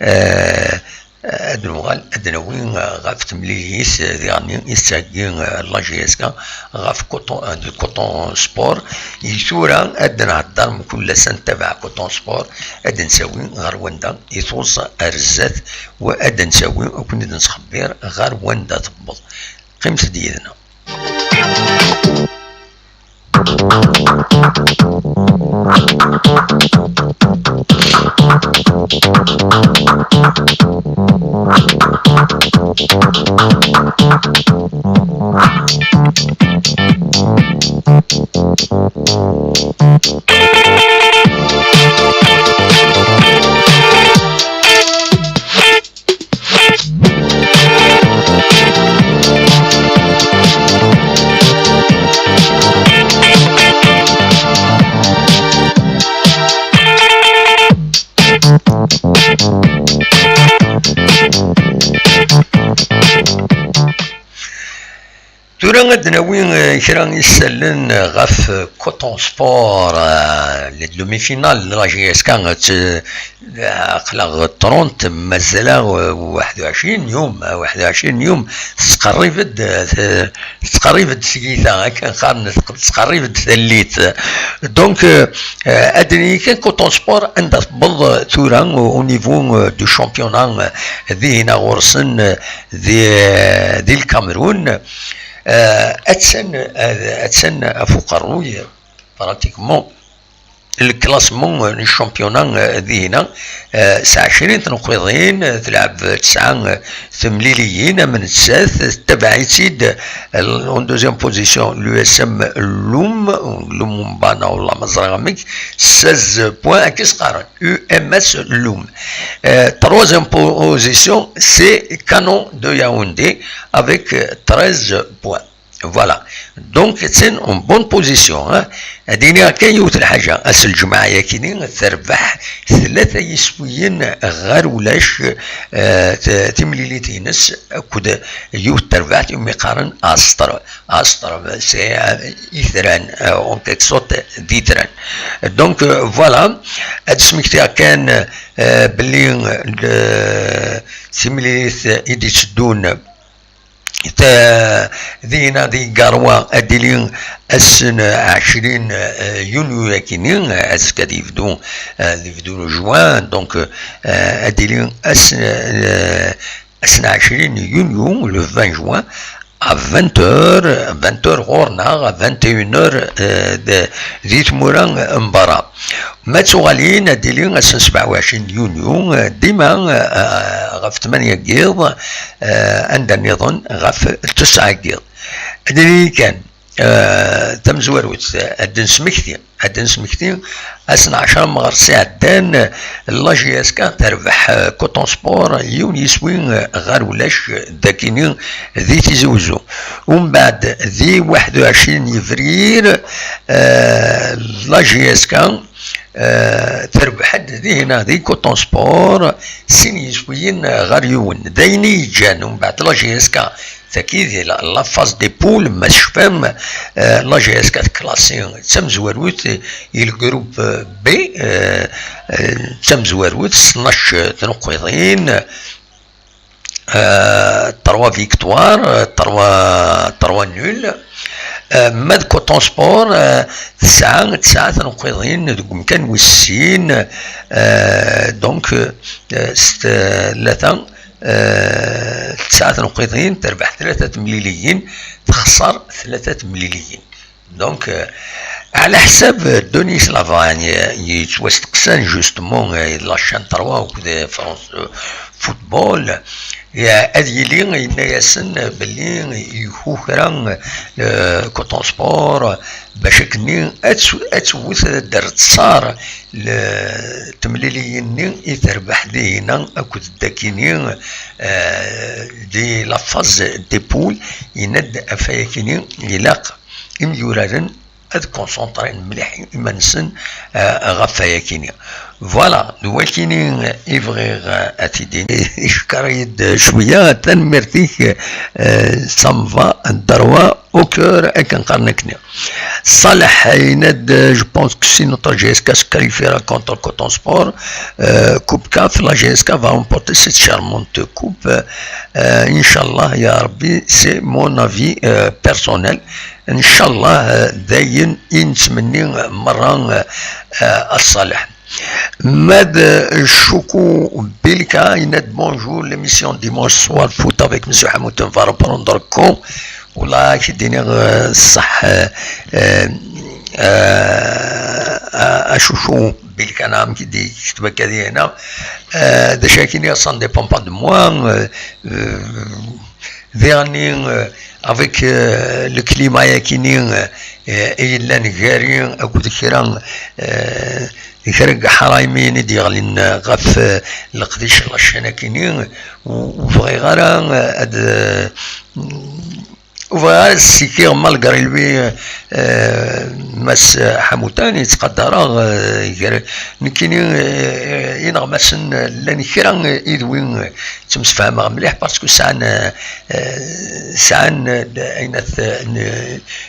euh, Ad nuɣal ad d-nawi, uh, ɣef temlilit, uh, diɣen i tettheggi, uh, la G S K ɣef Coton, uh, de Coton Sport. I tura ad d-nhedder mkul ass ad ntabaɛ Coton Sport, ad d-nsawi ɣer wanda i tuẓ ar zdat, wa ad d-nsawi akken ad nettxebbir ɣer wanda tewweḍ. Qqimet-d yid-neɣ. Tura ad d-nawi, eh, kra isallen ɣef Coton Sport, eh, les demi-finales de la G S K, eh, aql-aɣ trente, mazal-aɣ, eh, waḥed u ɛecrin yum, eh, waḥed u ɛecrin yum, tettqerrib-d, eh, tettqerrib-d tyita, akken qqaren, tettqerrib-d tallit. Donc, eh, eh, ad d-nini kan Coton Sport anda tewweḍ, eh, tura au niveau, eh, du championnat, eh, dihin ɣur-sen, eh, di, di Lkamerun. Eh, attan, eh, attan ɣef uqerruy, pratiquement, le classement, eh, n championnat, eh, dihina, eh, s ɛecrin tneqqiḍin, eh, telɛeb tesɛa, eh, temliliyin, am nettat, tettabaɛ-itt-id, eh, en deuxième position, l'U S M Loum, Lumumba, neɣ wallah ma ẓriɣ amek, seize points, akka i s-qqaren, U M S Loum. Euh, troisième position, c'est Canon de Yaoundé avec, euh, treize points. Voilà. Donc, c'est une bonne position, hein. Ad iniɣ kan yiwet n lḥaǧa, ass n lǧemɛa-yakini terbeḥ tlata yiswiyen ɣer ulac, euh, t-, timlilit-ines akked yiwet n terbaɛt umi qqaren Astre. Astre, c'est, euh, itran, euh, en quelque sorte, d itran. Donc, euh, voilà, ad smektiɣ kan, euh, belli, euh, le, timlilit i d-itteddun, ta-, dina di Garoua ad d-tili ass n ɛecrin, euh, yunyu-yakini, azekka ad yebdu, euh, ad yebdu le juin, donc, euh, ad d-tili ass, euh, ass n ɛecrin yunyu, le vingt juin, à vingt heures, vingt heures ɣur-neɣ, à vingt et une heures, euh, de, di tmura n berra. Ma d tuɣalin, ad d-tili ass n sebɛa u ɛecrin yunyu, euh, dima, euh, ɣef tmanya n yiḍ, euh, anda nniḍen ɣef tesɛa n yiḍ. Ad d-nini kan, euh, tamezwarut, ad d-nesmekti, ad d-nesmekti, ass n ɛecra n meɣres iɛeddan, la G S K terbeḥ, euh, Coton Sport, yiwen yiswi, euh, ɣer ulac, euh, dakini di Tizi Wezzu. Umbeɛd, di waḥed u ɛecrin yebrir, euh, la G S K, euh, terbeḥ-d dihina di Coton Sport, sin yiswiyen ɣer yiwen. D ayen i yeǧǧan, umbeɛd la G S K, tagi di la, la phase des poules, ma tecfam, euh, la G S K tclassi d tamezwarut, i le groupe B, euh, euh, d tamezwarut, s tnac tneqqiḍin, euh, trois victoires, euh, trois, trois nuls. Euh, ma d Coton Sport, euh, tesɛa tesɛa tenqiḍin deg umkan wis sin, euh, donc, euh, s tlata, euh, tesɛa tenqiḍin, terbeḥ tlata temliliyin, texṣer tlata temliliyin. Donc, euh, ɛla ḥsab Denis Lavagne, euh, yettwasteqsan justement, euh, la chaîne trois akked France, euh, Football, euh, ad yili yenna-yasen belli ikukra, euh, Coton Sport, bac akkenni ad t-, ad tewwet ad d-terr ttṣar le-, temliliyin-nni i terbeḥ dihina akked dakini, euh, di la phase des poules, yenna-d ɣef wayakini ilaq imyuraren ad concentrén mliḥ iman-nsen, euh, ɣef wayakini. Voilà, d wakini i bɣiɣ, euh, ad t-id-iniɣ. Icekkeṛ-iyi-d cwiya, tanemmirt-ik, euh, ça me va droit au cœur, akken qqaren akkenni. Ṣaleḥ yenna-d, euh, je pense que si notre J S K se qualifiera contre Coton Sport, euh, Coupe CAF, la J S K va remporter cette charmante coupe. Euh, Inch'Allah, ya Rabbi, c'est mon avis, euh, personnel. Ncallah, euh, d ayen i nettmenni, euh, merra, euh, euh, a Ṣaleḥ. Ma d, euh, Choukou Bilka, yenna-d bonjour, l'émission dimanche soir foot avec Monsieur Hamout va reprendre quand. Wala, ki d-iniɣ, euh, ṣṣeḥ, euh, euh, euh, a, a Choukou Bilka, naam, ki d-yekteb akka dina. Euh, d acu akka i d-iniɣ, ça ne dépend pas de moi, euh, euh, Diɣenni, euh, avec, euh, le climat akini, euh, euh, i yellan gar-i akked kra, euh, kra n yiḥraymiyen i d-yeɣlin, euh, ɣef, euh, leqdic n la chaîne akini, ur, ur bɣiɣ ara, euh, ad, euh, ur bɣiɣ ara ad ssikkiɣ malgré lui, euh, euh, Mass Ḥamutan, yettqadar-aɣ, euh, gar nekkini, euh, ineɣmasen, euh, llan kra, euh, idwi, euh, ttemsefhameɣ mliḥ parce que sɛan, euh, euh, sɛan, euh, une,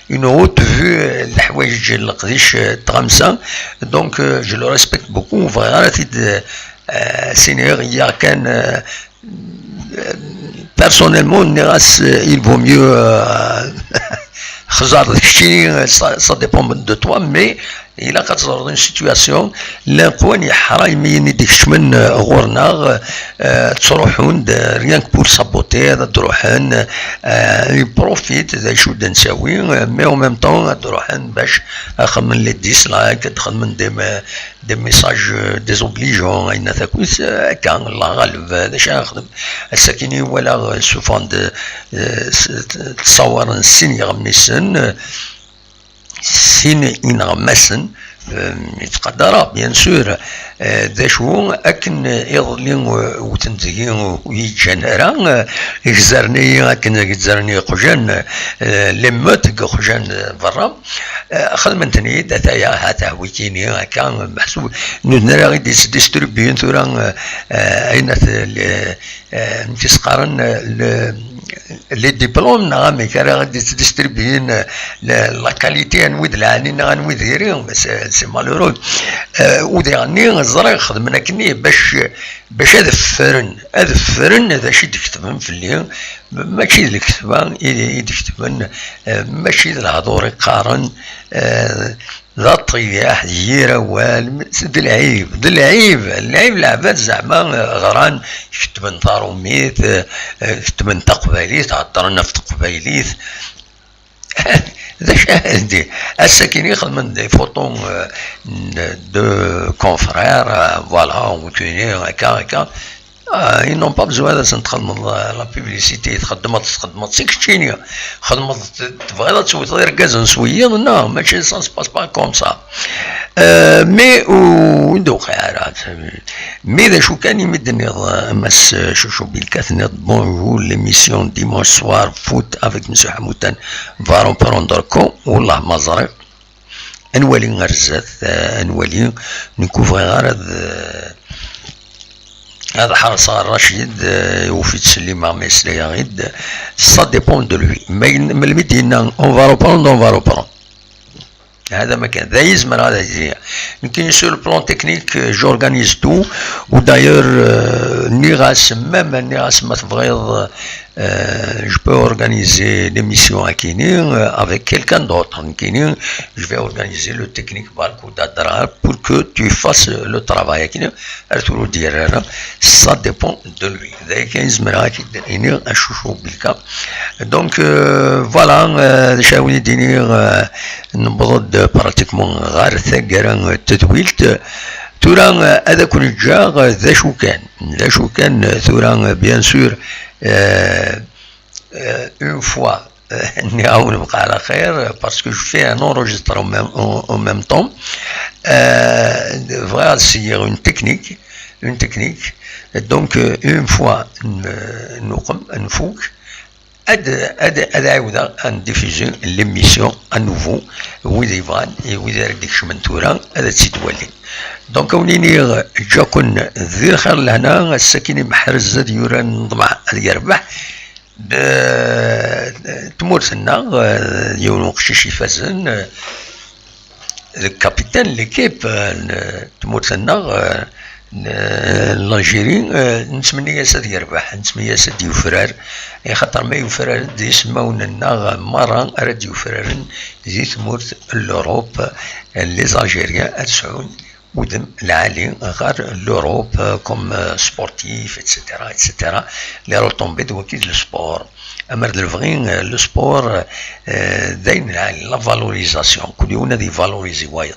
une haute vue, euh, leḥwayeǧ n leqdic, euh, n tɣamsa. Donc, euh, je le respecte beaucoup, ur bɣiɣ ara ad t-id, euh, siniɣ, il y a kan, euh, personnellement, nniɣ-as, euh, il vaut mieux, euh, xẓer d keččini, ça, ça dépend de toi, mais ilaq ad teẓreḍ une situation, llan qwan yeḥraymiyen i d-ikecmen, euh, ɣur-neɣ, euh, ttruḥun-d, euh, rien que pour saboter, ad d-ruḥen, euh, ils profitent d acu d-nsawi, euh, mais en même temps ad d-ruḥen bac ad xedmen les dislikes, ad xedmen des, des messages, euh, désobligeants, ayen takit, euh, akka, Allah ɣaleb, euh, d acu ara nexdem. Ass-akini walaɣ, euh, sufɣen-d, euh, s-, ttṣawaren sin yiɣmisen, euh, sin ineɣmasen, euh, yettqadar-aɣ, bien sûr, euh, d acu, akken iḍelli, euh, wten deg-i ur yi-ǧǧan ara, euh, gzaren-iyi akken gzaren iqjan, euh, l'émeute deg iqjan, euh, berra. Eh, xedmen-ten-id, ataya, ha-t-a wikini, akka, meḥsub, nutni ara i d-yesdistribyen tura, eh, eh, ayen at-, le-, eh, amek i s-qqaren, eh, le-, les diplômes, neɣ amek ara i d-yesdistribyen, eh, le-, la qualité, anwi d lɛali neɣ anwi d iri, c'est, c'est malheureux. Eh, u diɣenni, ẓriɣ, xedmen akkenni bac, bac ad ffren, ad ffren d acu i d-ketben fell-i, mačči d leketba i, i d-ketben, eh, mačči d lehdur i qqaren, eh, d aṭiyaḥ, d yir awal, d lɛib, d lɛib, lɛib leɛbad zeɛma, eh, ɣran, ketben taṛumit, eh, eh, ketben taqbaylit, heddren ɣef teqbaylit. D acu ara d-, ass-akini xedmen des photos, euh, de confrères, euh, voilà, on tenait, akka, akka. Ah, ils n'ont pas besoin ad asen-txedmeḍ, euh, la publicité, txeddmeḍ, txeddmeḍ si keččini, xedmeḍ, t-, tebɣiḍ ad tewteḍ irgazen s wiyiḍ, non, mačči, ça se passe pas comme ça. Euh, mais, ur d-uqiɛ ara. Mais d acu kan imi d-tenniḍ, euh, Mass Chouchou Bilka, tenniḍ bonjour, l'émission dimanche soir, foot avec Monsieur Hamoutan, va reprendre quand, wallah ma ẓriɣ. Ad nwali ar zdat, euh, ad nwali, nekk ur bɣiɣ ara ad, euh, ad ḥerṣeɣ ar Racid, euh, yufi-d Selima, ma yesla-yaɣ-id, ça dépend de lui. Ma yen-, melmi d-yenna, on va reprendre, on va reprendre. هذا ما كان. ذا يزمر هذا يجي. لكن sur le plan technique, euh, j'organise tout. Ou d'ailleurs, euh, نيغاس même, نيغاس ما تبغيض, euh, je peux organiser l'émission à Kini, euh, avec quelqu'un d'autre. Kini, je vais organiser le technique, barcode, pour que tu fasses le travail à Kini. Arthur Dierra, ça dépend de lui. ذاك يزمر هاك يدير إني أشوشو بالكا. Donc, euh, voilà, euh, شاوني ديني, euh, نبضد pratiquement غير ثقرا تدويلت. تورا, euh, هذا كون جا, euh, ذا شو كان, ذا شو كان, euh, تورا, euh, bien sûr, euh, euh, une fois, euh, نعاون بقى على خير, parce que je fais un enregistrement en même, en, en même temps. Euh, voilà, c'est une technique, une technique. Donc, euh, une fois, euh, نقم, نفوك, ad, ad, ad عاودغ أن diffuser l'émission à nouveau, ويد يبغان, ويد يرد يكشمن تورا, هذا تسيد ولي. Donc, أونيني جاكن ذي الخير لهنا, السكيني محرز زاد يورا نضمع هذا يربح. ب-, تمورتنا, آه، يون وقشيش يفازن, آه، الكابيتان ليكيب, آه، ن-، تمورتنا, آه، ن-، l'Algérie, آه، نتمنى ياسد يربح, نتمنى ياسد يفرار, خاطر ما يفرار دي يسماوننا مرة راد يفرارن دي تمورت l'Europe, آه، les Algériens أتسعون ودم العالي غير l'Europe, آه، comme, آه، sportif, et cetera, et cetera. Les retombées de وكيد السبور. أمر دلفغي, آه، السبور, آه، داين العالي, la valorisation. كل يوم هذه valoriser وايض.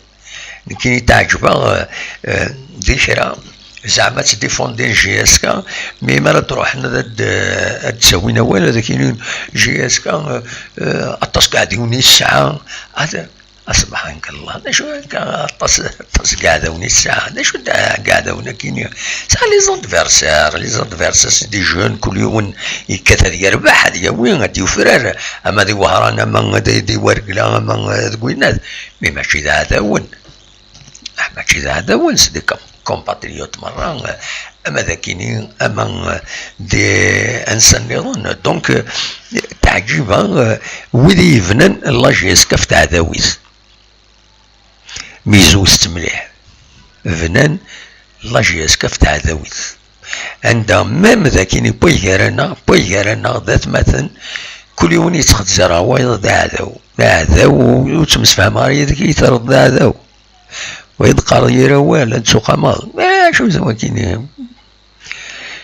لكن تعجبه, آه، آه، دي كرا زعما تديفوندي جي اس كا, مي ما تروح هاد، آه، تسوينا والو, لكن جي اس كا, آه، آه، التصقع ديوني الساعة. هذا سبحانك الله, d acu akka aṭas, aṭas n yiɛdawen i tesɛa? D acu d yiɛdawen akkin? Tesɛa les adversaires, les adversaires, c'est des jeunes, kul yiwen yekkat ad yerbeḥ, ad yawi, ad yufrar, ama di Wehran, ama di, di Wargla, ama deg winat. Mais mačči d aɛdawen. Ah, mačči d aɛdawen, c'est des com-, compatriotes merra, ama d akini, ama d ansa nniḍen. Donc, euh, teɛǧib, euh, wid i yebnan la J S K ɣef teɛdawit. Mi zewzet mliḥ, bnan la J S K ɣef teɛdawit. Anda même d akini, wway gar-aneɣ, wway gar-aneɣ d atmaten, kul yiwen yettxezzir ɣer wayeḍ d aɛdaw. D aɛdaw, ur ttemsefhameɣ ara yid-k, i terreḍ d aɛdaw. Wa yeqqar yir awal, ad tsuqamaḍ. Acu d wakini?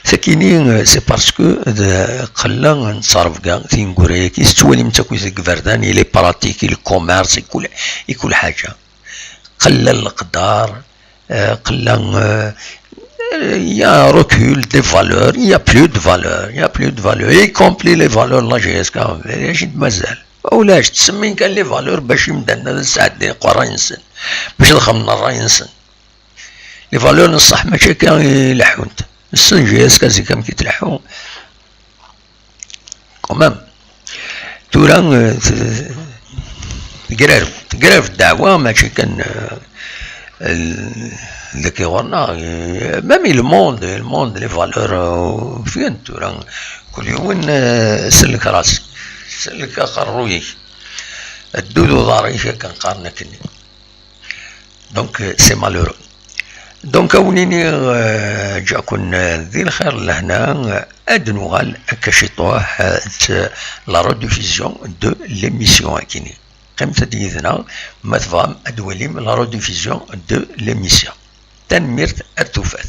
Sakini, c'est parce que d qella n ttrebga tineggura-agi, tettwalim-tt akk deg iberdan, i les pratiques, i le commerce, i kul, i kul ḥaǧa. Qella leqder, euh, qella, euh, il y a un recul des valeurs, il y a plus de valeurs, il y a plus de valeurs, y compris les valeurs n la J S K, mačči d mazal. Ulac, ttsemmin kan les valeurs bac imdanen ad sɛeddin ɣef ṛṛay-nsen, bac ad xemmen ṛṛay-nsen. Les valeurs n ṣṣeḥ mačči akka i leḥḥunt. Nessen J S K zik amek i tleḥḥu. Quand même. Tura, euh, t-, tegrareb, tegrareb ddeɛwa, mačči kan, euh, l-, deg iɣurna, euh, même i le monde, i le monde, les valeurs, euh, fien, tura, kul yiwen, euh, sellek ras-ik, sellek aqerruy-ik, ddu d uḍar-ik, akken qqaren akkenni. Donc, euh, c'est malheureux. Donc, a wen-iniɣ, euh, ǧǧiɣ-ken, euh, di lxir d lehna, euh, ad nuɣal akka ciṭuḥ, euh, la rediffusion de l'émission akini. Qqimet-d yid-neɣ, ma tebɣam ad twalim la rediffusion de l'émission. Tanemmirt, ar tufat.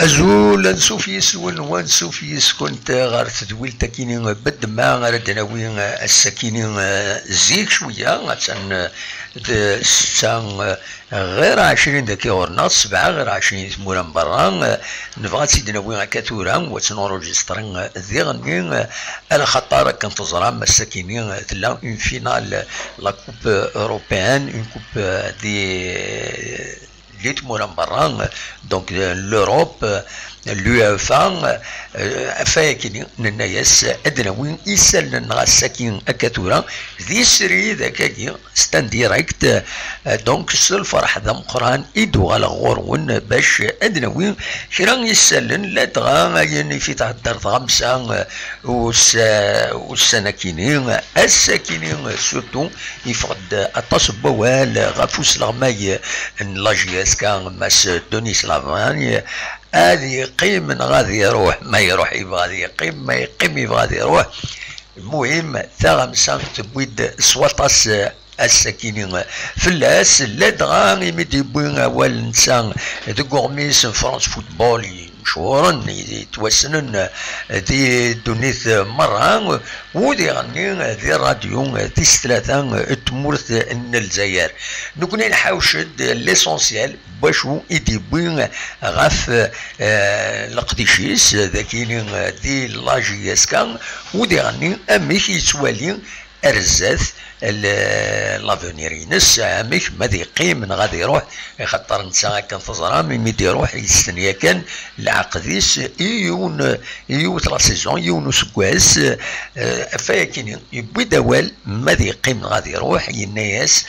Azul, ansuf yis-wen, wansuf yis-kent ɣer tedwilt-akini Bedma ara d-nawi ass-akini zik cwiya, attan d ssetta ɣir ɛecrin daki ɣur-neɣ, sebɛa ɣir ɛecrin i tmura n berra. Nebɣa ad tt-id-nawi akka tura, u ad tt-nurujistri diɣenni, alaxaṭer akken teẓram ass-akini tella une finale, la coupe européenne, une coupe des les tmura n berra, donc euh, l'Europe, euh, l'UEFA, euh, ɣef wayakini nenna-yas ad d-nawi isallen-nneɣ ass-agi akka tura, di srid akkagi, c'est en direct, euh, donc s lferḥ d ameqqran i d-uɣaleɣ ɣur-wen bac ad d-nawi kra isallen, ladɣa ayen i fi thedder tɣamsa, euh, ussan-akini, ass-akini surtout, yeffeɣ-d aṭas n wawal ɣef usleɣmay n la J S K, Mass Denis Lavagne, ad yeqqim neɣ ad iruḥ, ma iruḥ yebɣa ad yeqqim, ma yeqqim yebɣa ad iruḥ. Lmuhim, taɣamsa tewwi-d s waṭas ass-akini fell-as, ladɣa imi d-yewwi awal netta deg uɣmis n France Football, mechuren, yettwassnen di ddunit merra, u diɣenni di rradyu tis tlata n tmurt n Lezzayer. Nekkni nḥawec-d l'essentiel n wacu i d-yewwi ɣef eh, leqdic-is dagini di la J S K, u diɣenni amek yettwali ar zdat l-, l'avenir-ines, amek ma ad yeqqim neɣ ad iruḥ, axaṭer netta akken teẓram imi d-iruḥ yesten yakan lɛaqed-is i yiwen, i yiwet la saison, yiwen useggas, eh, ɣef wayakini yewwi-d awal ma ad yeqqim neɣ ad iruḥ, yenna-yas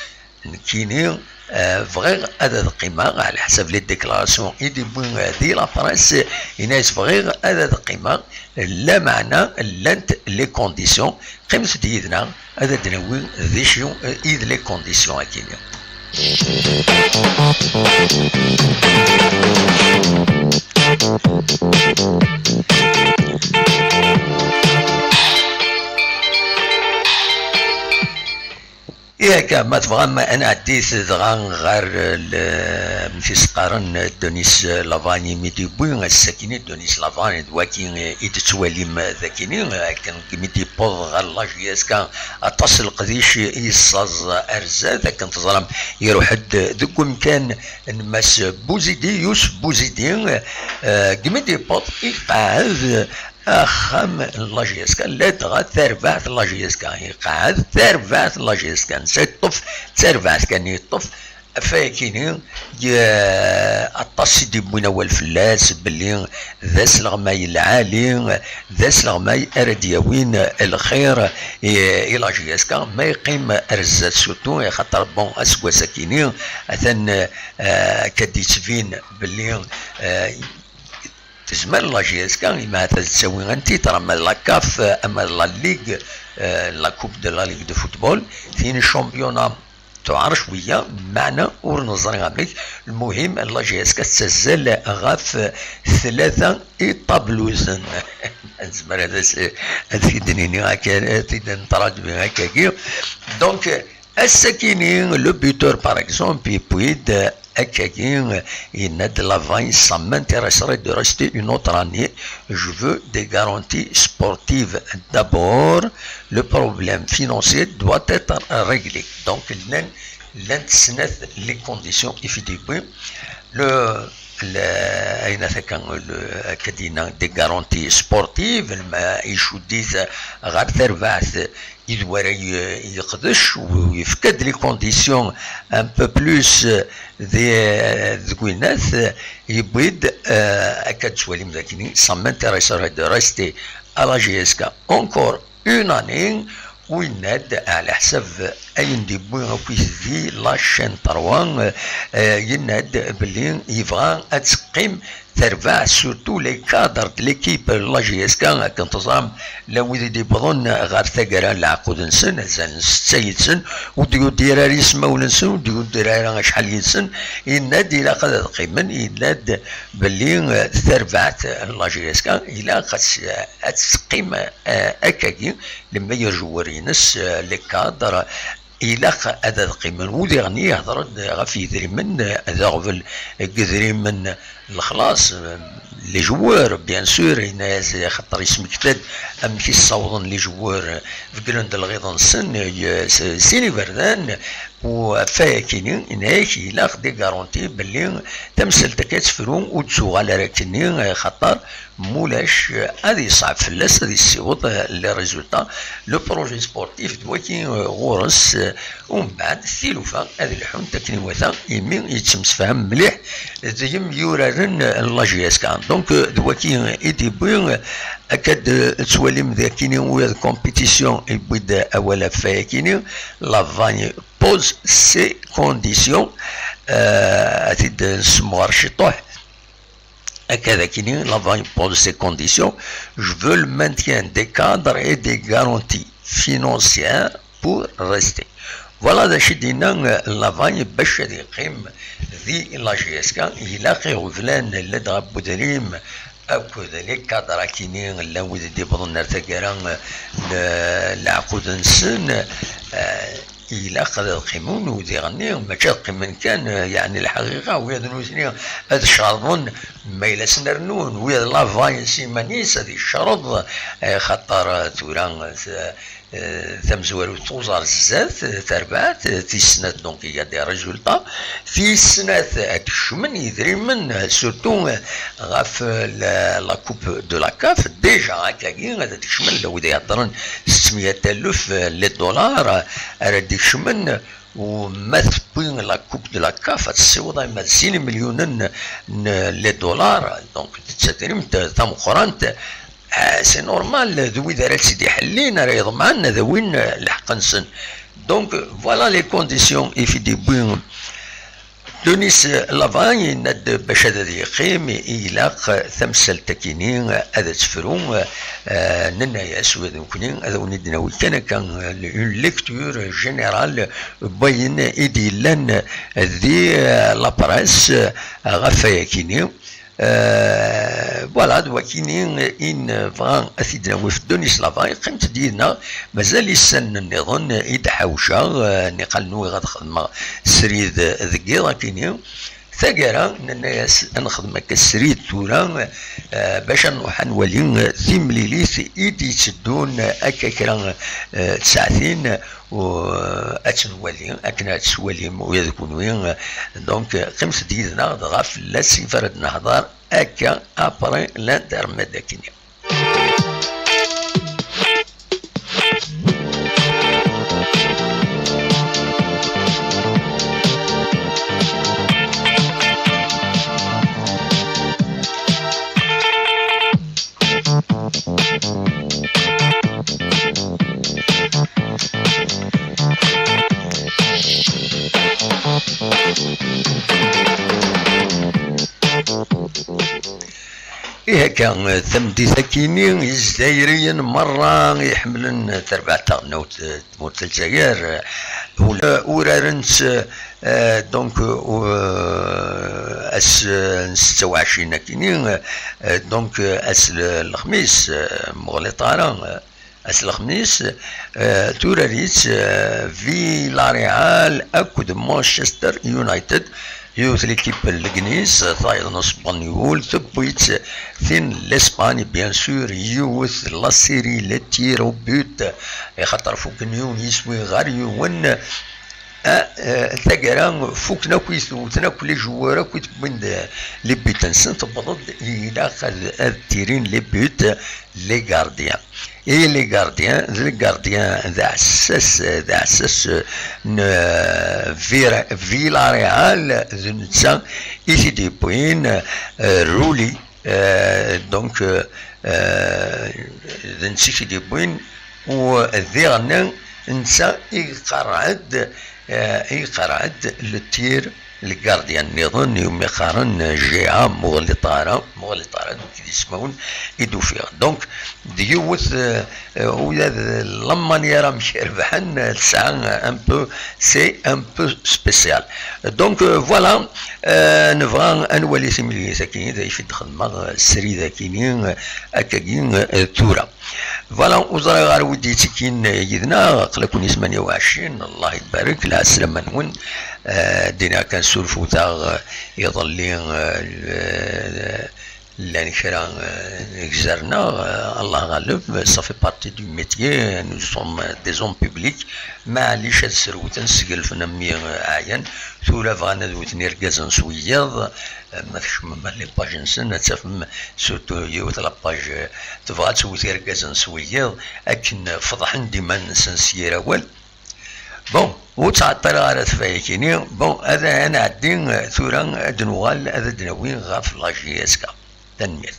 nekkini, eh, bɣiɣ ad ad qqimeɣ, ɛla ḥsab les déclarations i d-yewwi, eh, di la presse, yenna-yas bɣiɣ ad ad qqimeɣ, lameɛna llant les conditions, qqimet-d yid-neɣ, ad d-nawi d acu, eh, i d les conditions-agi-nni. Yak, ma tebɣam, ad nɛeddi dɣa ɣer l-, amek i s-qqaren, Denis Lavagne, mi d-yewwi ass-akini. Denis Lavagne d waki i d-tettwalim dagini, akken mi d-yewweḍ ɣer la J S K, aṭas n leqdic i yessaẓ ar zdat. Akken teẓram, iruḥ-d deg umkan n Mass Bouzidi, Youssef Bouzidi, eh, mi d-yewweḍ, iqeɛɛed axxam n la J S K, ladɣa tarbaɛt n la J S K, iqeɛɛed tarbaɛt n la J S K, netta yeṭṭef tarbaɛt kan yeṭṭef, ɣef wayakini, ye-, aṭas i d-yewwin awal fell-as belli d asleɣmay lɛali, d asleɣmay ara d-yawin lxir i, i la J S K, ma yeqqim ar zdat surtout, axaṭer, bon, aseggas-akini, atan, eh, akka d-yettbin belli, eh, tezmer la J S K, imi ahat ad tawi un titre, ama d la CAF, ama d la Ligue, euh, la Coupe de la Ligue de Football, tin championnat tuɛer cwiya, meɛna ur neẓri amek. Lmuhim, la J S K tettazzal ɣef tlata iṭabluzen. Nezmer ad as-, ad t-id-nini akka, ad t-id-neṭradwi akkagi. Donc, ass-akini, le buteur, par exemple, yewwi-d akkagi, yenna-d: Lavagne, ça m'intéresserait de rester une autre année. Je veux des garanties sportives d'abord. Le problème financier doit être réglé. Donc, llan, llant snat les conditions i fi d-yewwi. Le, le, ayen akka, le, akka d-yenna, des garanties sportives, lma icudd-it ɣer terbaɛt i d wara y-, yeqdec, u yefka-d les conditions un peu plus, euh, de, deg winat, euh, yewwi-d, euh, akka d-tettwalim dagini, ça m'intéresserait de rester à la J S K encore une année, u yenna-d, ɛla ḥsab ayen d-yewwi akkit di la chaîne trois, euh, yenna-d belli yebɣa ad teqqim terbaɛt, surtout les cadres de l'équipe n la J S K, akken teẓram, llan wid i d-yewwḍen ɣer taggara n leɛqud-nsen, azal n setta yid-sen, ur d-yudir ara ismawen-nsen, ur d-yudir ara acḥal yid-sen, yenna-d ilaq ad qqimen, yenna-d belli, eh, tarbaɛt n la J S K ilaq ad s-, ad teqqim, eh, akkagi, lemmer joueur-ines, eh, les cadres, ilaq ad, ad qqimen. U diɣen ihder-d ɣef yedrimen, d aɣbel n yedrimen, lexlaṣ, les joueurs, bien sûr, yenna-yas, axaṭer yesmekta-d amek i ssawḍen les joueurs, beggren-d lɣiḍ-nsen, y-, s-, sin iberdan, u ɣef wayakini, yenna-yak, ilaq des garanties belli tamsalt akka ad tefru, ur d-tuɣal ara akkenni, axaṭer mulac, ad yeṣɛeb fell-as ad yessiweḍ les résultats. Le projet sportif d waki, euh, ɣur-s, euh, umbeɛd tilufa ad lḥunt akken iwata, imi yettemsefham mliḥ d yemyuraren n la J S K. Donc, euh, d waki i d-yewwi, euh, akka d-, euh, tettwalim d akini ula d compétition yewwi-d awal ɣef wayakini, Lavagne pose ses conditions, euh, ad t-id-nessemɣer ciṭuḥ. Akka d akini, Lavagne pose ses conditions. Je veux le maintien des cadres et des garanties financières pour rester. Voilà d acu i d-yenna, euh, Lavagne bac ad yeqqim di la J S K. Ilaq iɣeblan, ladɣa n udrim akked les cadres akini, llan wid i d-iwwḍen ar taggara, euh, n leɛqud-nsen, euh, ilaq ad qqimen, u diɣenni mačči ad qqimen kan, eh, yeɛni lḥaqiqa, wiyaḍ nutni ad cerḍen, ma yella ad sen-rnun, wiyaḍ Lavagne s iman-is ad icreḍ, eh, xaṭer, eh, tura, eh, eh, tamezwarut tuẓ ar zdat, eh, tarbaɛt, eh, tis snat, donc, il y a des résultats, tis snat ad d-kecmen yidrimen, eh, surtout, eh, ɣef, eh, la, la coupe de la CAF, déjà, akkagi, ad d-kecmen, la wid iheddren, settemya alef, eh, les dollars, eh, ara d-ikecmen, u ma tewwi la coupe de la CAF, ad tessiweḍ arma d sin imelyunen n, n les dollars, donc d tatrimt tameqqrant. Ah, c'est normal, d wid ara tt-id-iḥellin, ara iḍemɛen ad awin lḥeqq-nsen. Donc, voilà les conditions i fi d-yewwi Denis Lavagne, yenna-d bac ad, ad yeqqim, ilaq tamsalt akini ad tefru, eh, nenna-yas ula d nekkni ad awen-id-nawi kan akka, eh, une lecture générale n wayen i d-yellan di, eh, la presse, eh, ɣef wayakini. Eh, voilà, d wakini i nebɣa ad t-id-nawi ɣef Denis Lavagne. Qqimet-d yid-neɣ, mazal isallen nniḍen i d-ḥawceɣ, eh, niqal nwiɣ ad xedmeɣ srid deg yiḍ akini. Taggara, nenna-yas ad nexdem akka srid tura, eh, bac ad nruḥ ad nwali, eh, timlilit i d-yetteddun, eh, akka kra, eh, tsaɛtin, u, eh, ad tt-nwali, akken ad tt-twalim ula d kunwi. Donc, eh, qqimet-d yid-neɣ, dɣa fell-as i ara d-nehder akka après l'intermède akini. Ihi akka, tameddit akini, Izzayriyen merra iḥemmlen tarbaɛt taɣelnawt, eh, tmurt n Lezzayer, ula uraren-tt, eh, donc, eh, ass, eh, n setta u ɛecrin akini, eh, donc, eh, ass l-, lexmis, eh, muɣliṭ ara, eh, Ass lexmis, eh, turar-itt, eh, Villarreal akked Manchester United. Yiwet l'équipe n Legnis, tayeḍ n Uspenyul, tewwi-tt tin n l'Espagne, bien sûr, yiwet la série, les tirs au but, axaṭer fukken yiwen yiswi ɣer yiwen. Ah, eh, taggara, fukken akk, wten akk les joueurs akk i d-wwin d les buts-nsen, tewweḍ-d, ilaq ad, ad tirin les buts, les gardiens. Et les gardiens, d le gardien d aɛessas, d aɛessas, eh, n, eh, Vira-, Villarreal, d netta i t-id-yewwin, eh, Rulli, eh, donc, eh, eh, d netta i t-id-yewwin, u diɣen netta i iqerreɛ-d, eh, i iqerreɛ-d le tir, le gardien nniḍen iwumi qqaren G A, muɣliṭ ara, muɣliṭ ara, d ismawen i d-ufiɣ. Donc, d yiwet, eh, eh, ula d la manière amek i rebḥen, eh, tesɛa un peu, c'est un peu spécial. Donc, eh, voilà, eh, nebɣa ad nwali timlilit akini, d acu i d-xedmeɣ, eh, srid akini, eh, akkagi, eh, tura. Voilà, ur ẓriɣ ara wi d-yettekkin yid-neɣ, aql-aken i tmanya u ɛecrin, Allah ibarek, lɛeslama-nwen. Eh, dina kan surfutaɣ, eh, iḍelli, eh, Llan kra, eh, gzerneɣ, eh, Allah ɣaleb, ça fait partie du métier, nous sommes des hommes publics, maɛlic ad srewten, sgelfen am mi, eh, ɛyan, tura bɣan ad wten irgazen s wiyiḍ, eh, ma tkecmem ar les pages-nsen, ad tafem surtout yiwet la page, eh, tebɣa ad twet irgazen s wiyiḍ, akken feḍḥen-d iman-nsen s yir awal. Bon, ur ttɛeṭṭileɣ ara tfayakini. Bon, ad, ad nɛeddi, eh, tura ad nuɣal ad d-nawi ɣef la J S K. Tanemmirt.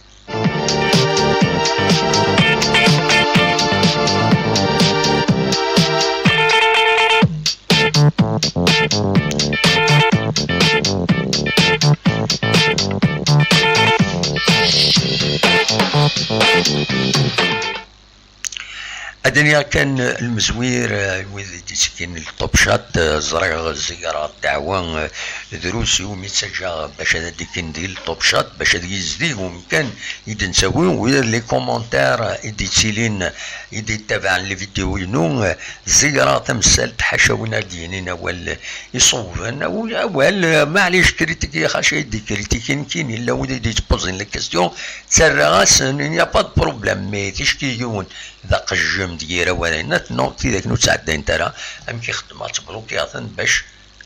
Ad iniɣ kan, eh, lemzwir, eh, wid i d-ittekkin le Top Chat, eh, ẓriɣ ẓegreɣ ddeɛwa, eh, drus iwumi ttaǧǧaɣ bac ad d-ikkin di le Top Chat, bac ad yizdig umkan i d-nettawi, wid les commentaires, eh, i d-ittilin, eh, i d-ittabaɛen les vidéos-inu, eh, ẓegreɣ tamsalt, ḥaca win ad d-yinin awal, eh, iṣewben, aw-, awal, eh, maɛlic, kritiki, ḥaca i d-ikritiki, nekkini, yella wid i d-yettpozin la question, ttarraɣ-asen, il n'y a pas de problème, mais ticki yiwen d aqejjem d yir awal, yenna-t, non, tidak ur ttɛeddayent ara, amek i xeddmeɣ, ttblukiɣ-ten bac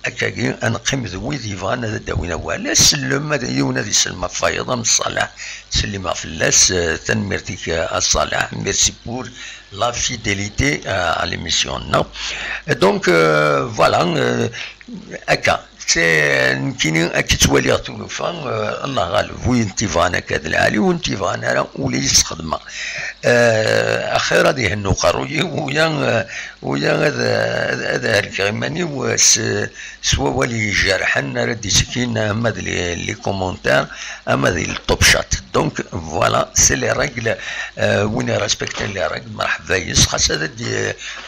akkagi ad neqqim d wid yebɣan ad d-awin awal. Sellem, ad, yiwen ad isellem ɣef wayeḍ, am Ṣṣaleḥ, ttsellimeɣ fell-as, eh, tanemmirt-ik, eh, a Ṣṣaleḥ, merci pour la fidélité, eh, à l'émission-nneɣ. Donc, euh, voilà, euh, akka, t-, nekkini akka ttwaliɣ tulufa, eh, Allah ɣaleb, win t-ibɣan akka d lɛali, win t-ibɣan ara ula yesxedmeɣ. Eh, axir ad ihennu uqerruy-iw, uya, eh, uya ad, ad, ad helkeɣ iman-iw, eh, s, s wawal ijerḥen ara d-ittekkin, ama d les, les commentaires, ama d le Top Chat. Donc, voilà, c'est les règles. Euh, win irespecten les règles, merḥba yes, xas ad, ad,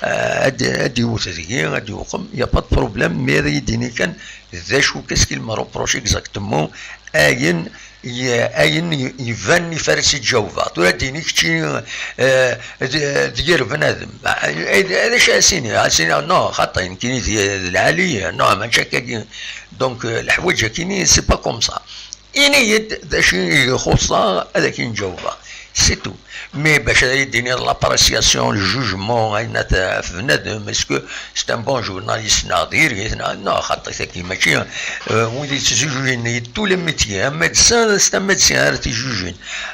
ad, ad iwet deg-i, ad iwqem, y a pas de problème, mais ad yi-d-ini kan d acu, qu'est-ce qu'il me reproche exactement, ayen, y-, ayen y-, ibanen ifares i ǧawbeɣ. Tura ad d-ini kečči, euh, d, d yir bnadem. D, d acu ad as-iniɣ? Ad as-iniɣ, non, xaṭi, nekkini d, d lɛali, non, mačči akkagi. Donc, euh, leḥwayeǧ-akini, c'est pas comme ça. Ini-yi-d d acu i ixuṣṣeɣ, ad ak-in-ǧawbeɣ. C'est tout. Mais bac ad yi-d-tiniḍ l'appréciation, le jugement, ayen ad t-, ɣef bnadem, est-ce que c'est un bon journaliste, neɣ diri-t, neɣ, neɣ xaṭi, tagi mačči, euh, wid yettjujujen, de tous les métiers, un médecin, c'est un médecin ara t-ijujin.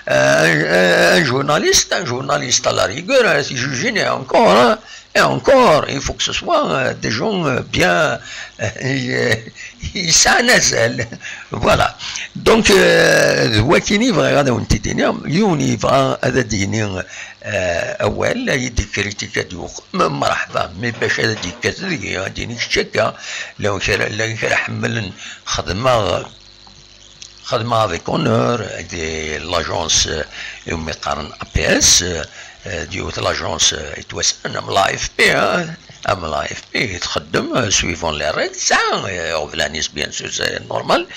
Euh, un, un, un journaliste, un journaliste à la rigueur, ara t-ijujin, et encore, hein. Et encore, il faut que ce soit, euh, des gens, euh, bien, euh, yesɛan azal. Voilà. Donc, euh, d wakini bɣiɣ ad awen-t-id-iniɣ. Yiwen yebɣa ad d-yini, euh, awal, ad yi-d-ikritika, ad yuqem, merḥba. Mais bac ad d-yekkat deg-i, ad d-yini kečč akka. Llan kra, llan kra ḥemmlen, xedmeɣ, xedmeɣ avec honneur di l'agence, euh, iwumi qqaren A P S, euh, d yiwet l'agence, euh, yettwassnen am l'A F P, hein, am l'A F P, txeddem, euh, suivant les règles, tesɛa, euh, iɣeblan-is, bien sûr, c'est normal.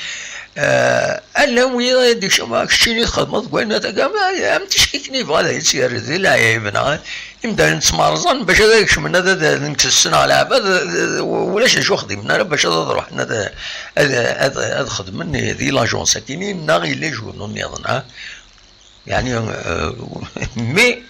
Euh, ala wiyaḍ ad d-ikcem, ah, keččini txedmeḍ deg wayen, am tickikin yebɣa ad yettgerrez di leɛyayeb, neɣ Imdanen ttmerẓen bac ad kecmen, ad, ad, ad kksen ɣer leɛbad, ad, ad, ulac d acu xdimen ara bac ad, ad ruḥen ad, ad, ad, ad xedmen di l'agence-akini, neɣ yella journaux nniḍen, ha? Yeɛni, euh, mais,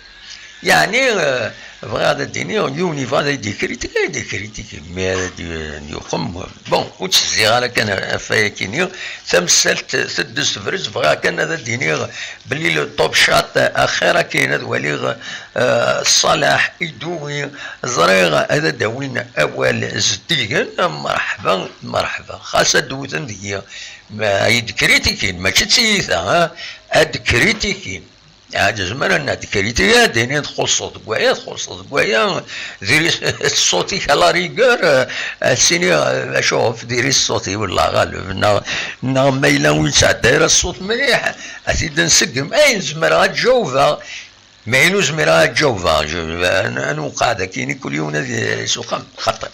yeɛni, euh, bɣiɣ ad d-iniɣ, yiwen yebɣa ad yi-d-ikritiki, ad yi-d-ikritiki, mais ad d-yuqem, bon, ur ttezziɣ ara kan ɣef wayakini, tamsalt teddez tebrez, bɣiɣ kan ad d-iniɣ belli le Top Chat axir akin ad waliɣ, euh, Ṣaleḥ Iduwi, ẓriɣ ad d-awin awal zeddigen, merḥba, merḥba, xas ad d-wten deg-i, ma, ad yi-d-kritikin, mačči d tiyita, ha? Ad d-kritikin. Ad zemren ad d-kritikin, ad d-inin txuṣṣeḍ deg waya, txuṣṣeḍ deg waya, diri-s ṣṣut-ik à la rigueur, euh, ad s-iniɣ, euh, acu ɣef diri ṣṣut-iw, Allah ɣaleb, neɣ, neɣ ma yella ur yettɛedday ara ṣṣut mliḥ, ad t-id-nseggem, ayen zemreɣ ad ǧawbeɣ, ma ayen ur zmireɣ ad ǧawbeɣ, je, ad, ad newqeɛ dagi, kul yiwen ad, s uxxam, xaṭi.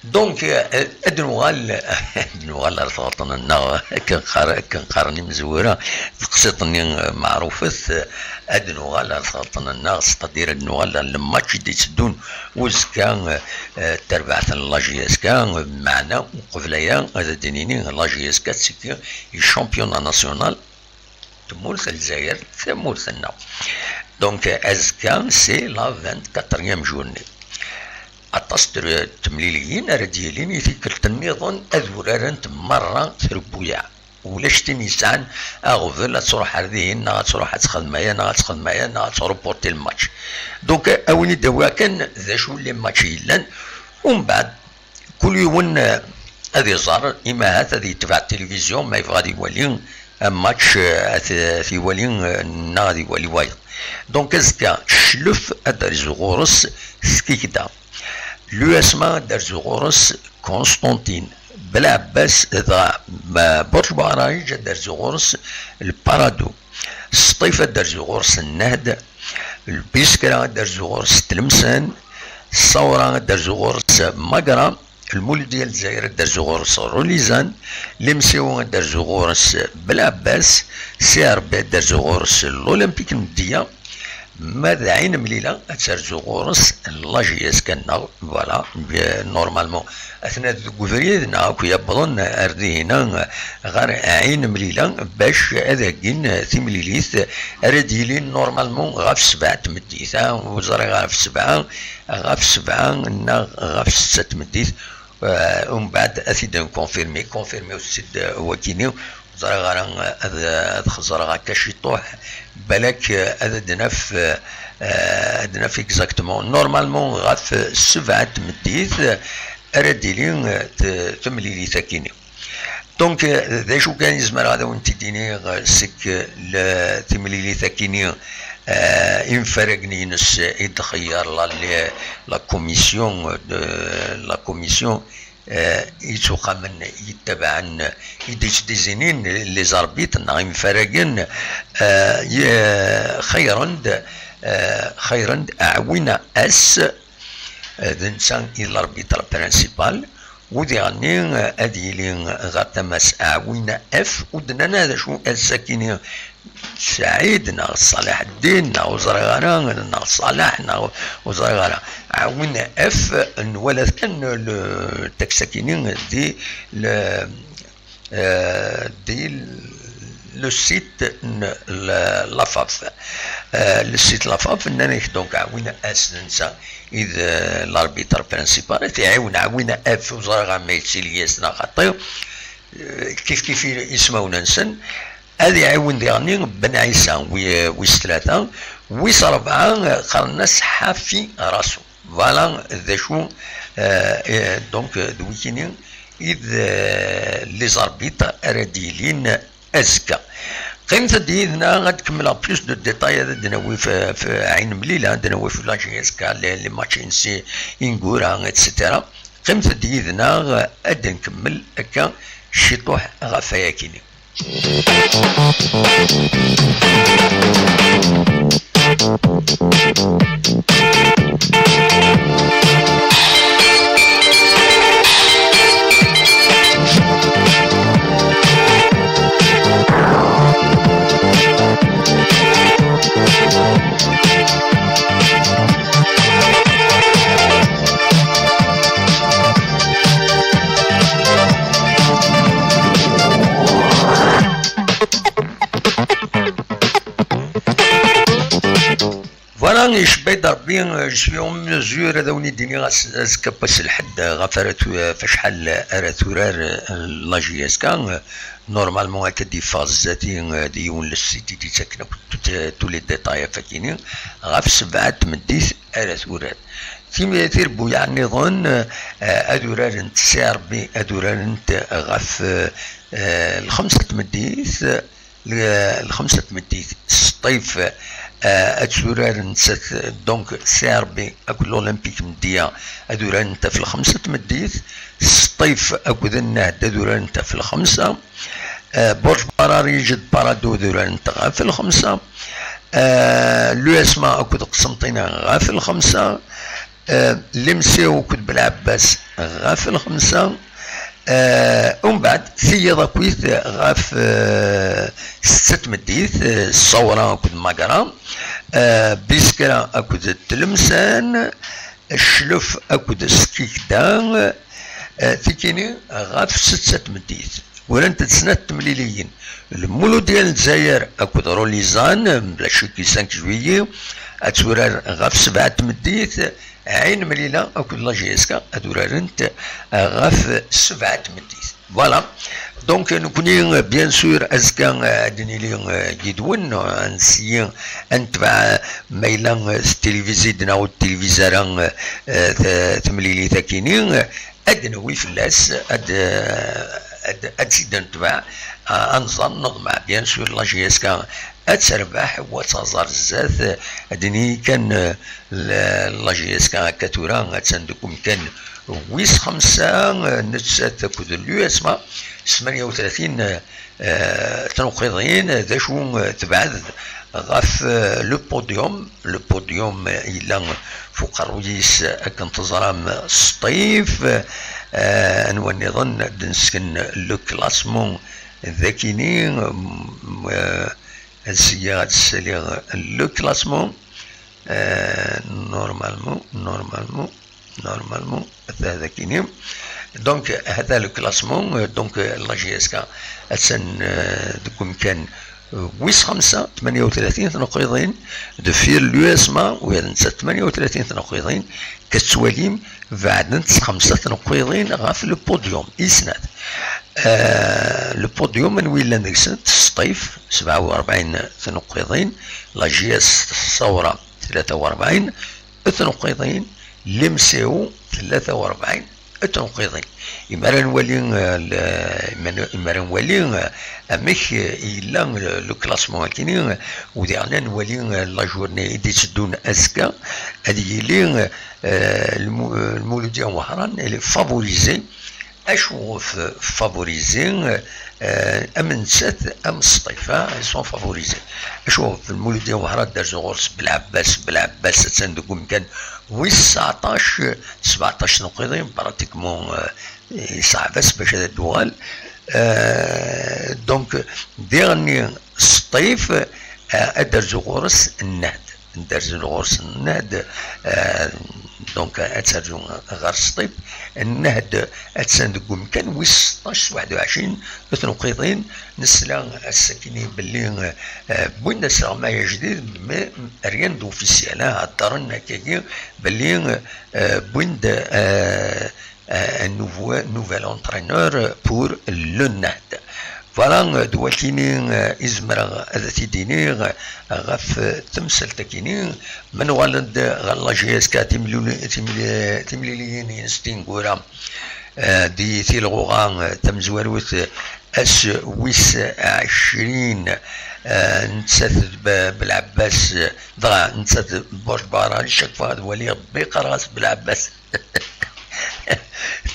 Donc, euh, ad nuɣal, ad nuɣal ar tɣeṭṭen-nneɣ, akken qqar-, akken qqaren imezwura, teqsiṭ-nni, euh, meɛrufet, ad nuɣal ar tɣeṭṭen-nneɣ, c'est-à-dire ad nuɣal ar le match i d-itteddun uzekka, euh, tarbaɛt n la J S K, meɛna uqbel aya ad d-nini la J S K d tigi i championnat national, tmurt n Lezzayer, tamurt-nneɣ. Donc, azekka, c'est la vingt-quatrième journée. Aṭas n temliliyin ara d-yilin i tikkelt nniḍen, ad urarent merra trebbuyaɛ. Ulac tin yesɛan aɣbel ad truḥ ar dihin, neɣ ad truḥ ad texdem aya, neɣ ad texdem aya, neɣ ad tṛupuṛti lmatch. Donc, a win i d-awiɣ kan d acu n les matchs yellan, umbeɛd kul yiwen, eh, ad iẓer, ima ahat ad yetbeɛ tilivizyu ma yebɣa ad iwali amatch, eh, ad t-, ad t-iwali, eh, neɣ ad iwali wayeḍ. Donc, azekka, Cclef ad d-terzu ɣur-s Skikda. L'U S M A ad d-terzu ɣur-s Constantine. Belɛebbas dɣa, eh, Burj Baraij ad d-terzu ɣur-s Lparado. Sṭif ad d-terzu ɣur-s Nnehd. Lbiskra ad d-terzu ɣur-s Tlemsan. Ṣṣawra ad d-terzu ɣur-s Magra. Lmuludya n Lezzayer ad d-terzu ɣur-s Rulizan. Lemsiw ad d-terzu ɣur-s Belɛebbas. C R B ad d-terzu ɣur-s L'Olympique n Mdiya. Ma d Ɛin Mlila ad terzu ɣur-s la J S K-nneɣ. Voilà, eh, normalement, atna deg ubrid neɣ akk yewwḍen ar dihina, eh, ɣer Ɛin Mlila, bac ad heggin, eh, timlilit ara d-yilin normalement ɣef sebɛa n tmeddit, ah, ur ẓriɣ ɣef sebɛa, ɣef sebɛa neɣ ɣef setta n tmeddit. Eh, umbeɛd ad t-id-nkonfirmi, konfirmi-t-id, eh, wakini, ur ẓriɣ ara, eh, ad, ad xeẓreɣ akka ciṭuḥ, balak, eh, ad d-naf, eh, eh, ad d-naf exactement. Normalement, ɣef sebɛa n tmeddit, eh, ara d-tili, eh, t-, temlilit akini. Donc, eh, d acu kan i zemreɣ ad awen-t-id-iniɣ, eh, seg, eh, le-, timlilit akini, eh, imfaragen-ines i d-txeyyer la, le-, la commission de, la commission, eh, yettuqamen, yettabaɛen, i d-yettdizinin les arbitres neɣ imfaragen, eh, ye-, xeyyren-d, eh, xeyyren-d Ɛwina As, eh, d netta i d l'arbitre principal, u diɣenni, eh, ad yili ɣer tama-s Ɛwina F, u d-nnan d acu ass-akini Saɛid neɣ Ṣalaḥ Ddin neɣ ur ẓriɣ ara, neɣ Ṣalaḥ neɣ ur ẓriɣ ara. Ɛwin F, nwala kan le texte-akini di le, euh, di le site n la, la FAF. Euh, le site la FAF, nnan-ak donc Ɛwin As d netta i d, euh, l'arbitre principal, ad t-iɛiwen Ɛwin F, ur ẓriɣ ma yettili-as neɣ xaṭi. Eh, kif kif i-, ismawen-nsen. Ad iɛiwen diɣenni Ben Ɛisa, wi-, wis tlata, wis rebɛa, eh, qqaren-as Ḥafi Rasu. Voilà d acu, eh, eh, donc, eh, d wikini i d, eh, les arbitres ara d-yilin azekka. Qqimet-d yid-neɣ, ad d-kemmleɣ plus de détails, ad d-nawi f, f Ɛin Mlila, ad d-nawi f la J S K, les, les matchs-ines ineggura, et cetera. Qqimet-d yid-neɣ, ad d-nkemmel akka ciṭuḥ ɣef wayakini. Voilà, icebba-d Rebbi, euh, je suis en mesure ad awen-id-iniɣ az-, azekka n wass n lḥedd, euh, ɣef ara tu-, ɣef acḥal ara turar, euh, la J S K, euh, normalement akka d-yeffeɣ zdat-i, euh, d yiwen le site i d-yettaken akk tout, euh, tous les détails ɣef akini, ɣef sebɛa n tmeddit ara turar. Tim-, tirebbuyaɛ nniḍen, euh, ad urarent C R B, ad urarent ɣef, euh, euh, lxemsa n tmeddit, l-, lxemsa n tmeddit, Sṭif, eh, ad turar nettat, donc, C R B akked l'Olympique Mdiya ad urarent ɣef lxemsa n tmeddit, Sṭif akked Nnehd ad urarent ɣef lxemsa, eh, Burj Bararij d Parado ad urarent ɣef lxemsa, eh, l'U S M A akked Qsenṭina ɣef lxemsa, eh, Lemsiw akked Belɛebbas ɣef lxemsa, eh, umbeɛd tiyiḍ akkit ɣef, eh, setta n tmeddit, eh, Ṣṣawra akked Magra, eh, Biskra akked Tlemsan, Cclef akked Skikda, eh, tikini ɣef setta n tmeddit. Urant-d snat temliliyin, Lmuludya n Lezzayer akked Rolizan, mebla ccek cinq juillet, ad turar ɣef sebɛa n tmeddit, Ɛin Mlila akked la J S K ad urarent ɣef sebɛa n tmeddit. Voilà. Donc, nekkni, bien sûr, azekka, euh, ad nili, euh, yid-wen, euh, ad nsiyi, ad netbeɛ, euh, ma yella, euh, s tilivizit neɣ ur tilviz ara, euh, euh, t-, temlilit akini, euh, ad d-nawi fell-as, ad, euh, ad, ad tt-id-netbeɛ, euh, ad nẓer, neḍmeɛ, bien sûr, la J S K ad terbeḥ, u ad taẓ ar zdat, euh, ad nini kan, euh, la, la J S K akka tura, attan deg umkan wis xemsa, eh, nettat akked l'U S M A, s tmanya u tlatin, eh, tnuqiḍin, d acu, eh, tebɛed ɣef, eh, le podium. Le podium, eh, yella f uqerruy-is, eh, akken teẓram, eh, Sṭif, eh, anwa nniḍen, ad d-nesken le classement d akini, mm, eh, ad sliɣ, ad ssaliɣ le classement. Euh, normalement, normalement, normalement, ata d akini. Donc, hada le classement, euh, donc, euh, la J S K, attan, euh, deg umkan, euh, wis xemsa, tmanya u tlatin tnuqiḍin, deffir l'U S M A, u nettat tmanya u tlatin tnuqiḍin, tettwalim, beɛdent s xemsa tnuqiḍin ɣef le podium, i snat. Euh, le podium, anwi yellan deg-sent, Sṭif, sebɛa u rebɛin tnuqiḍin, la J S Ṣawra, tlata u rebɛin tnuqiḍin, l'M C O, tlata u rebɛin tnuqiḍin. Imi ara nwali, euh, le-, imi ara, imi ara nwali, euh, amek, euh, yella le, le classement akini, euh, u diɣen ad nwali, euh, la journée i d-itteddun azekka, ad yili, euh, euh, Lmu-, euh, Lmuludya n Wehran, elle est favorisée. Acu ɣef favorisé, euh, am nettat, am Sṭif, hein, elles sont favorisées. Acu ɣef Lmuludya n Wehran, ad d-terzu ɣur-s Belɛebbas, Belɛebbas attan deg umkan wis tseɛṭac, sbeɛṭac tnuqiḍin, pratiquement, euh, yeṣɛeb-as bac ad d-tuɣal. Euh, donc, diɣenni Sṭif, euh, ad d-terzu ɣur-s Nnehd. Ad d-terzu ɣur-s Nnehd, euh, donc, ad terzu ɣer Sṭif. Nnehd attan deg umkan wis seṭṭac s waḥed u ɛecrin tnuqiḍin. Nesla ass-akini belli, euh, wwin-d asleɣmay ajdid, mais rien d'officiel, hein, heddren akkagi belli, euh, wwin-d, euh, euh, un nouveau, nouvel entraîneur pour le Nnehd. Voilà, euh, d wakini, euh, i zemreɣ ad t-id-iniɣ, euh, ɣef, euh, temsalt-akini. Ma nuɣal-d ɣer la J S K, timlili-, timli-, timliliyin-ines tineggura, euh, di tilɣuɣa, euh, tamezwarut, euh, ass wis ɛecrin, euh, nettat d B-, Belɛebbas, euh, dɣa nettat d Burǧ Bahran, chaque fois ad waliɣ Bbi qqareɣ-as Belɛebbas.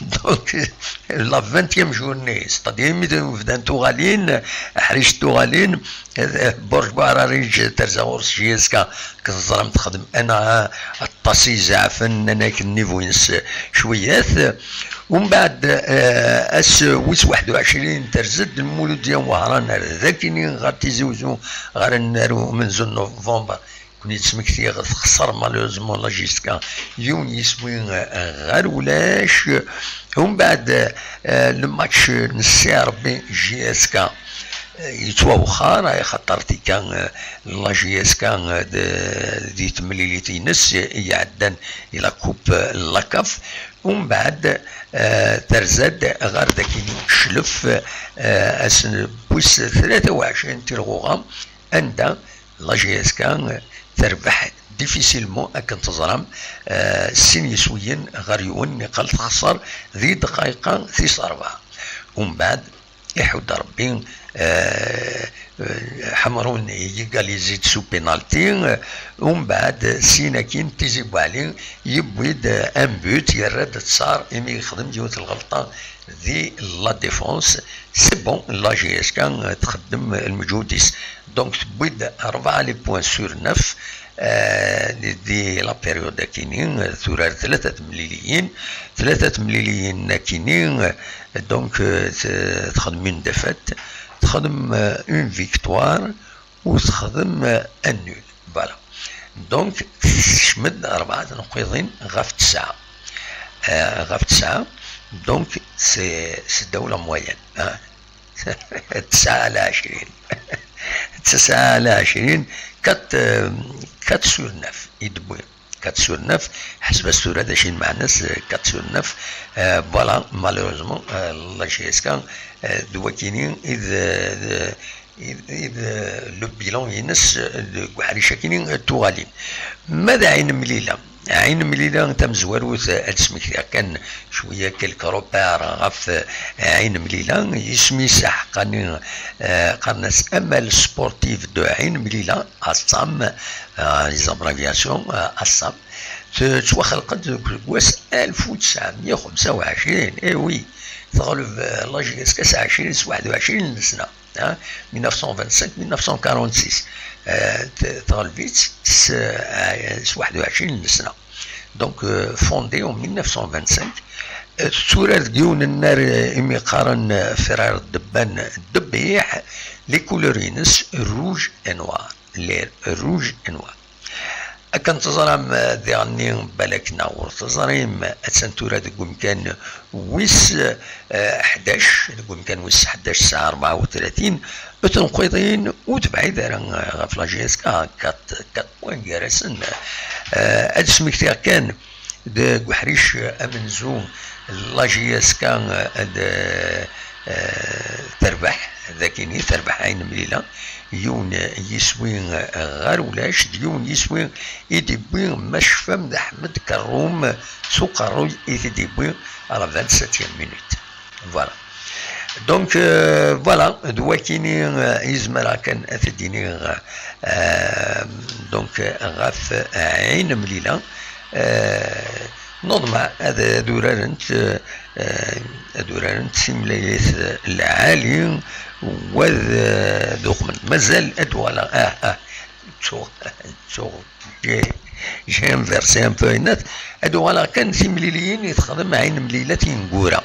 Donc, la vingtième journée, c'est-à-dire imi d-, bdant tuɣalin, ḥric tuɣalin, eh, Burǧ Bahran terza ɣur-s J S K, teẓram texdem ana aṭas i izeɛfen, anak nnivu-ines cwiyat. Umbeɛd, eh, ass wis waḥed u ɛecrin terza-d Lmuludya n Wehran ar dakini ɣer Tizi Uzzu, ɣer annar umenzu n novembre. Ken-id-smektiɣ, texṣer malheureusement la J S K yiwen yiswi, eh, ɣer ulac. Umbeɛd, eh, le match n C R B J S K, eh, yettwawexxer, axaṭer tika, eh, la J S K, eh, d-, di temlilit-ines iɛeddan i la coupe, eh, la CAF. Umbeɛd, eh, terza-d ɣer dakin cclef, eh, ass n wis tlata u ɛecrin tilɣuɣa, anda la J S K terbeḥ difficilement, akken teẓram, eh, sin yiswiyen ɣer yiwen, niqal texṣer di ddqayeq tis rebɛa. Umbeɛd, iḥudd Rebbi, eh, eh, Ḥemrun yegalizi-d sous penalty, eh, umbeɛd, sin akin Tizi Buɛli yewwi-d, eh, un but, yerra-d ttṣar imi yexdem yiwet lɣelṭa di la défense. C'est bon, la J S K, eh, txeddem lmeǧhud-is. Donc, tewwi-d rebɛa les points sur neuf, eh, di, di la période akini, eh, turar tlata temliliyin, tlata temliliyin akini, eh, donc, eh, t-, texdem une défaite, texdem, eh, une victoire, u texdem, eh, un nul. Voilà. Donc, tekcem-d rebɛa tneqqiḍin ɣef tesɛa. Eh, ɣef tesɛa, donc, c'est, c'est ddaw la moyenne, hein. تسعة على عشرين. تسعة على عشرين، quatre, quatre sur neuf i d-wwi. Quatre sur neuf, ḥseb-as tura d acu i lmeɛna-s, quatre sur neuf. Euh, voilà, malheureusement, euh, la J S K, euh, d wakini i d, d, i d, i d, euh, le bilan-ines deg uḥric-akini, euh, tuɣalin. Ma d Ɛin Mlila, Ɛin Mlila tamezwarut, ad d-smektiɣ kan cwiya, quelques repères ɣef Ɛin Mlila. Isem-is aḥeqqani, eh, qqaren-as Amal Sportif de Ɛin Mlila, ASSAM, eh, les abréviations, eh, ASSAM. Tettwaxelqet deg useggas alef u tesɛemya u xemsa u ɛecrin. Eh oui, teɣleb, eh, la J S K s ɛecrin, s waḥed u ɛecrin n lesna. Hein, mille neuf cent vingt-cinq, mille neuf cent quarante-six. Euh, t-, teɣleb-itt s, euh, s waḥed u ɛecrin n lesna. Donc, euh, fondée en mille neuf cent vingt-cinq. Euh, tetturar deg yiwen n unnar, euh, imi qqaren, euh, Frères de Ben Debbiḥ, les couleurs-ines rouge et noir, les rouge et noir. Akken teẓram, eh, diɣenni, balak neɣ ur teẓrim, attan tura deg umkan wis, eh, ḥdac, deg umkan wis ḥdac, ssaɛa rebɛa u tlatin, Tenqiḍin ur tebɛid ara, eh, ɣef la J S K, quatre, quatre points gar-asen. Eh, ad smektiɣ kan deg uḥric amenzu, la J S K, eh, ad, eh, terbeḥ, d akini terbeḥ Ɛin Mlila, yiwen yiswi ɣer ulac, d yiwen yiswi i d-iwwi Macfam d Ḥmed Kerrum s uqerruy i t-id-iwwi à la vingt-septième minute. Voilà. Donc, euh, voilà, d wakini, euh, i zemreɣ kan ad t-id-iniɣ, euh, donc, ɣef Ɛin Mlila. Euh, Neḍmeɛ ad, ad urarent, eh, ad urarent timlilit lɛali, u ad, eh, ad uɣment. Mazal ad uɣaleɣ, ah, ah, ttuɣ, ttuɣ, j'ai, j'ai inversé un peu, ad uɣaleɣ kan timliliyin i texdem Ɛin Mlila tineggura.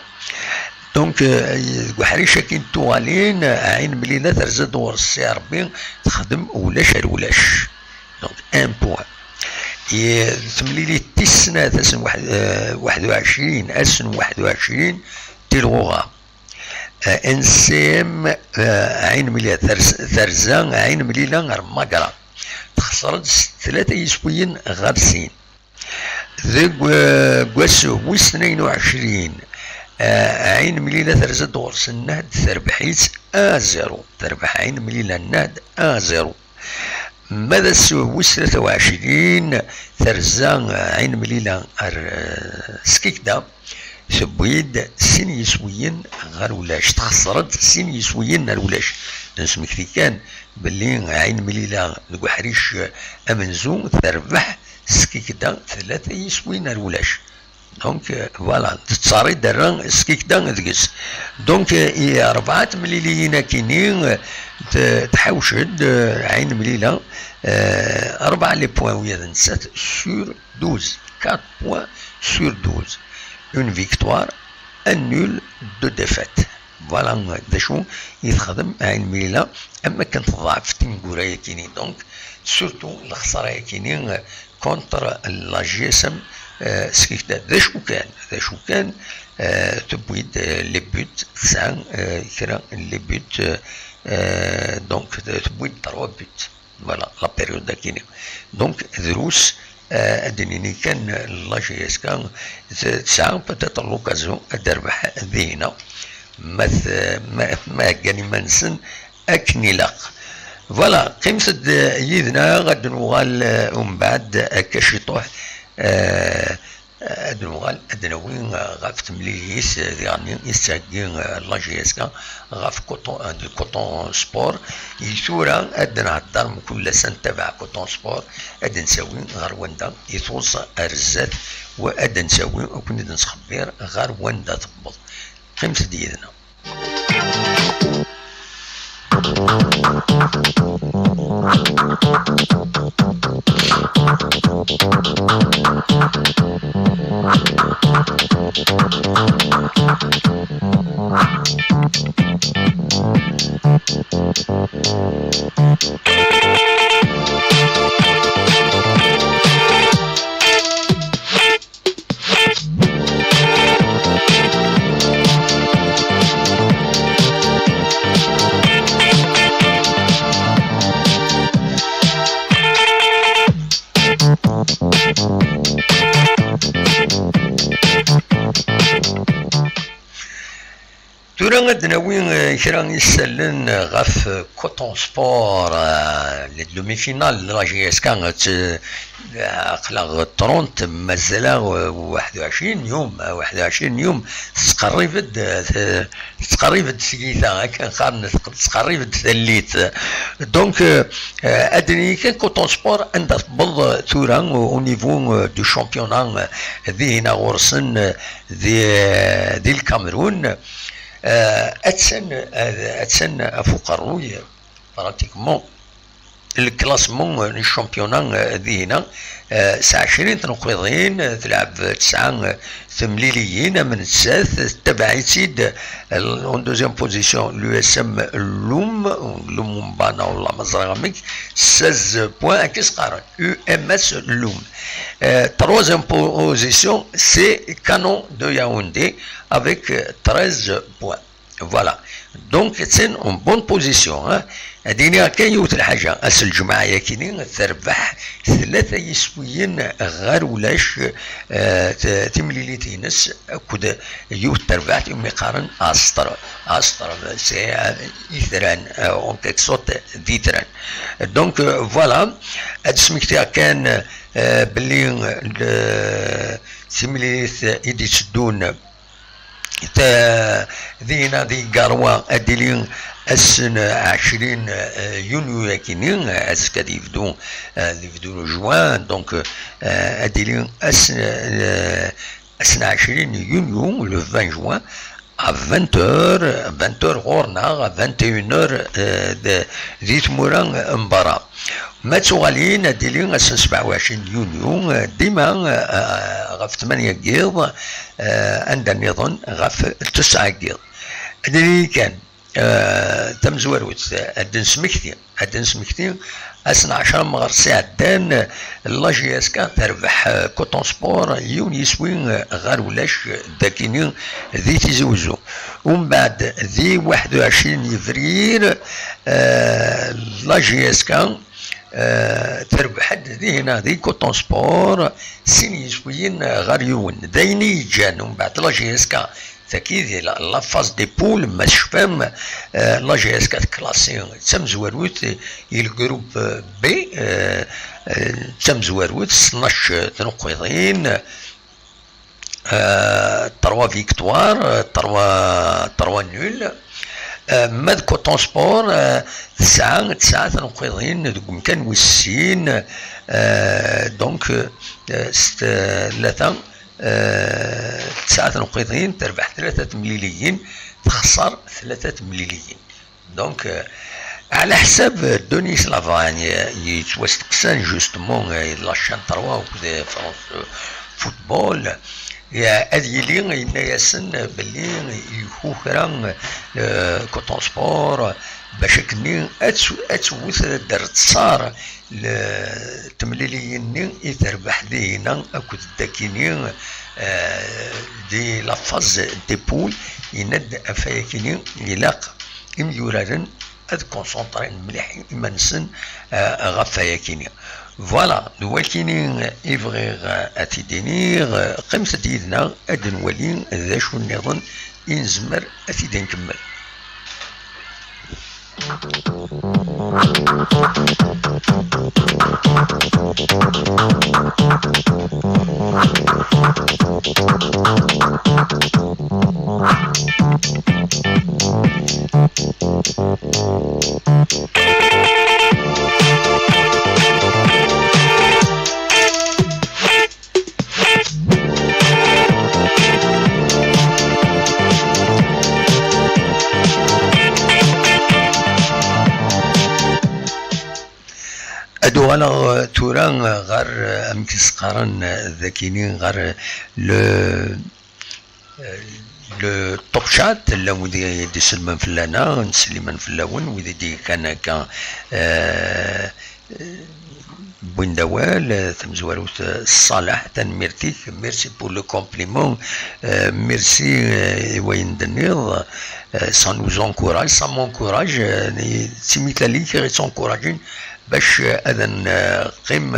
Donc, eh, deg uḥric-agi n tuɣalin, Ɛin Mlila terza-d ɣur-s Si Ṛebbi, texdem ulac ar ulac. Donc, un point. I temlilit tis snat, ass n waḥed, eh, waḥed u ɛecrin, ass n waḥed u ɛecrin, di lɣuɣa. Eh, N C M, eh, Ɛin Mlila, terz-, terza Ɛin Mlila ar Magra. Texṣer-d s tlata yiswiyen ɣer sin. Deg, eh, deg wass wis tnayen u ɛecrin, eh, Ɛin Mlila terza-d ɣur-s Nnehd, terbeḥ-itt un zéro. Terbeḥ Ɛin Mlila Nnehd un zéro. Ma d ass wis tlata u ɛecrin, terza Ɛin Mlila ar, eh, Skikda, tewwi-d sin yiswiyen ɣer ulac, texṣer-d sin yiswiyen ar ulac. Nesmekti kan belli Ɛin Mlila deg uḥric amenzu terbeḥ Skikda tlata yiswiyen ar ulac. Donc, euh, voilà, tettṣari-d arra Skikda deg-s. Donc, euh, i rebɛa temliliyin akini, euh, t-, tḥawec-d, euh, Ɛin Mlila, euh, rebɛa les points, ula d nettat sur douze, quatre points sur douze. Une victoire, un nul, deux défaites. Voilà d acu i texdem Ɛin Mlila, am akken teḍɛef tineggura-yakini. Donc, surtout lexsara-yakini, euh, contre la G S M, euh, Skikda. D acu kan, d acu kan, euh, tewwi-d, euh, les buts, tesɛa, euh, kra n les buts, euh, euh, donc, tewwi-d trois buts. Voilà, la période-akini. Donc, drus, euh, ad d-nini kan, la G S K, t-, tesɛa peut-être l'occasion ad d-terbeḥ dihina. Ma t-, ma, ma heggan iman-nsen, akken ilaq. Voilà, qqimet-d yid-neɣ, ad d-nuɣal, eh, umbeɛd akka ciṭuḥ, eh, ad d-nuɣal ad d-nawi, eh, ɣef temlilit, eh, diɣen i tettheggi, eh, la G S K ɣef Coton, eh, d Coton Sport. I tura ad d-nhedder mkul ass ad ntabaɛ Coton Sport, ad d-nsawi ɣer wanda i tuẓ ar zdat, wa ad d-nsawi akken i d-nettxebbir ɣer wanda tewweḍ. Qqimet-d yid-neɣ. Tura ad d-nawi, eh, kra n yisallen ɣef Coton Sport, eh, les demi-finales de la J S K, eh, aql-aɣ trente, mazal-aɣ, eh, waḥed u ɛecrin yum, eh, waḥed u ɛecrin yum, tettqerrib-d, eh, te-, tettqerrib-d tyita, akken qqaren, tettqerrib-d tallit. Donc, eh, eh, ad d-nini kan Coton Sport anda tewweḍ, eh, tura au niveau, eh, du championnat, eh, dihin ɣur-sen, eh, di, di Lkamerun. Eh, attan, eh, attan ɣef uqerruy, pratiquement, le classement, eh, n championnat, eh, dihin-a, eh, s ɛecrin tneqqiḍin, eh, telɛeb tesɛa, eh, temliliyin, am nettat, tettabaɛ-itt-id, eh, en deuxième position, l'U S M Loum, Loum Mbana, wallah ma ẓriɣ amek, seize points, akka i s-qqaren, U M S Loum. Euh, troisième position, c'est Canon de Yaoundé avec, euh, treize points. Voilà. Donc, c'est en bonne position, hein. Ad iniɣ kan yiwet n lḥaǧa, ass n lǧemɛa-yakini terbeḥ tlata yiswiyen ɣer ulac, euh, t-, timlilit-ines akked yiwet n terbaɛt umi qqaren Astre. Astre, c'est, euh, itran, euh, en quelque sorte, d itran. Donc, euh, voilà, ad d-smektiɣ kan, euh, belli, euh, le-, timlilit i d-itteddun, ta-, dinna di Garoua ad d-tili ass n ɛecrin, euh, yunyu-yakini, azekka ad yebdu, euh, ad yebdu le juin, donc, euh, ad d-tili ass, euh, ass n ɛecrin yunyu, le vingt juin, à vingt heures, vingt heures ɣur-neɣ, vingt et une heures, euh, de, di tmura n berra. Ma d tuɣalin, ad d-tili ass n sebɛa u ɛecrin yunyu, euh, dima, euh, ɣef tmanya n yiḍ, euh, anda nniḍen ɣef tesɛa n yiḍ. Ad nini kan, eh, tamezwarut, ad d-nesmekti, ad d-nesmekti, ass n ɛecra n meɣres iɛeddan, la J S K terbeḥ, eh, Coton Sport, yiwen yiswi, eh, ɣer ulac, eh, dakini di Tizi Wezzu. Umbeɛd, di waḥed u ɛecrin yebrir, eh, la J S K, eh, terbeḥ-d dihina di Coton Sport, sin yiswiyen ɣer yiwen. D ayen i yeǧǧan, umbeɛd la J S K, tagi di la, la phase des poules, ma tecfam, eh, la J S K tklasi d tamezwarut, i le groupe B, eh, eh, d tamezwarut, s tnac tneqqiḍin, euh, trois victoires, euh, trois, trois nuls. Euh, ma d Coton Sport, euh, tesɛa, tesɛa tneqqiḍin deg umkan wis sin, euh, donc, euh, s tlata, euh, tesɛa tneqqiḍin, terbeḥ tlata temliliyin, texṣer tlata temliliyin. Donc, euh, ɛla ḥsab Denis Lavagne, euh, yettwasteqsan justement, euh, la chaîne trois akked France, euh, Football, euh, ad yili yenna-yasen belli ikukra, euh, Coton Sport, bac akkenni ad t-, ad twet, ad d-terr ttṣar le-, temliliyin-nni i terbeḥ dihina akked dakini, euh, di la phase des poules, yenna-d ɣef wayakini ilaq imyuraren ad concentrén mliḥ iman-nsen, eh, ɣef wayakini. Voilà, d wakini i bɣiɣ, eh, ad t-id-iniɣ. Qqimet-d yid-neɣ ad nwali d acu nniḍen i nezmer ad t-id-nkemmel. Ad uɣaleɣ, eh, tura, eh, ɣer, eh, amek i s-qqaren, eh, dakini, ɣer, eh, le, eh, le top chat, llan wid i d-isellmen fell-aneɣ, nsellmen fell-awen, wid i d-yekkan akka, eh, eh, wwin-d awal, eh, tamezwarut, eh, Ṣṣaleḥ, tanemmirt-ik, merci pour le compliment, eh, merci, eh, i wayen d-tenniḍ, eh, ça nous encourage, ça m'encourage, eh, d timitlalin i ɣ-yettenkurajin bac, eh, ad neqqim,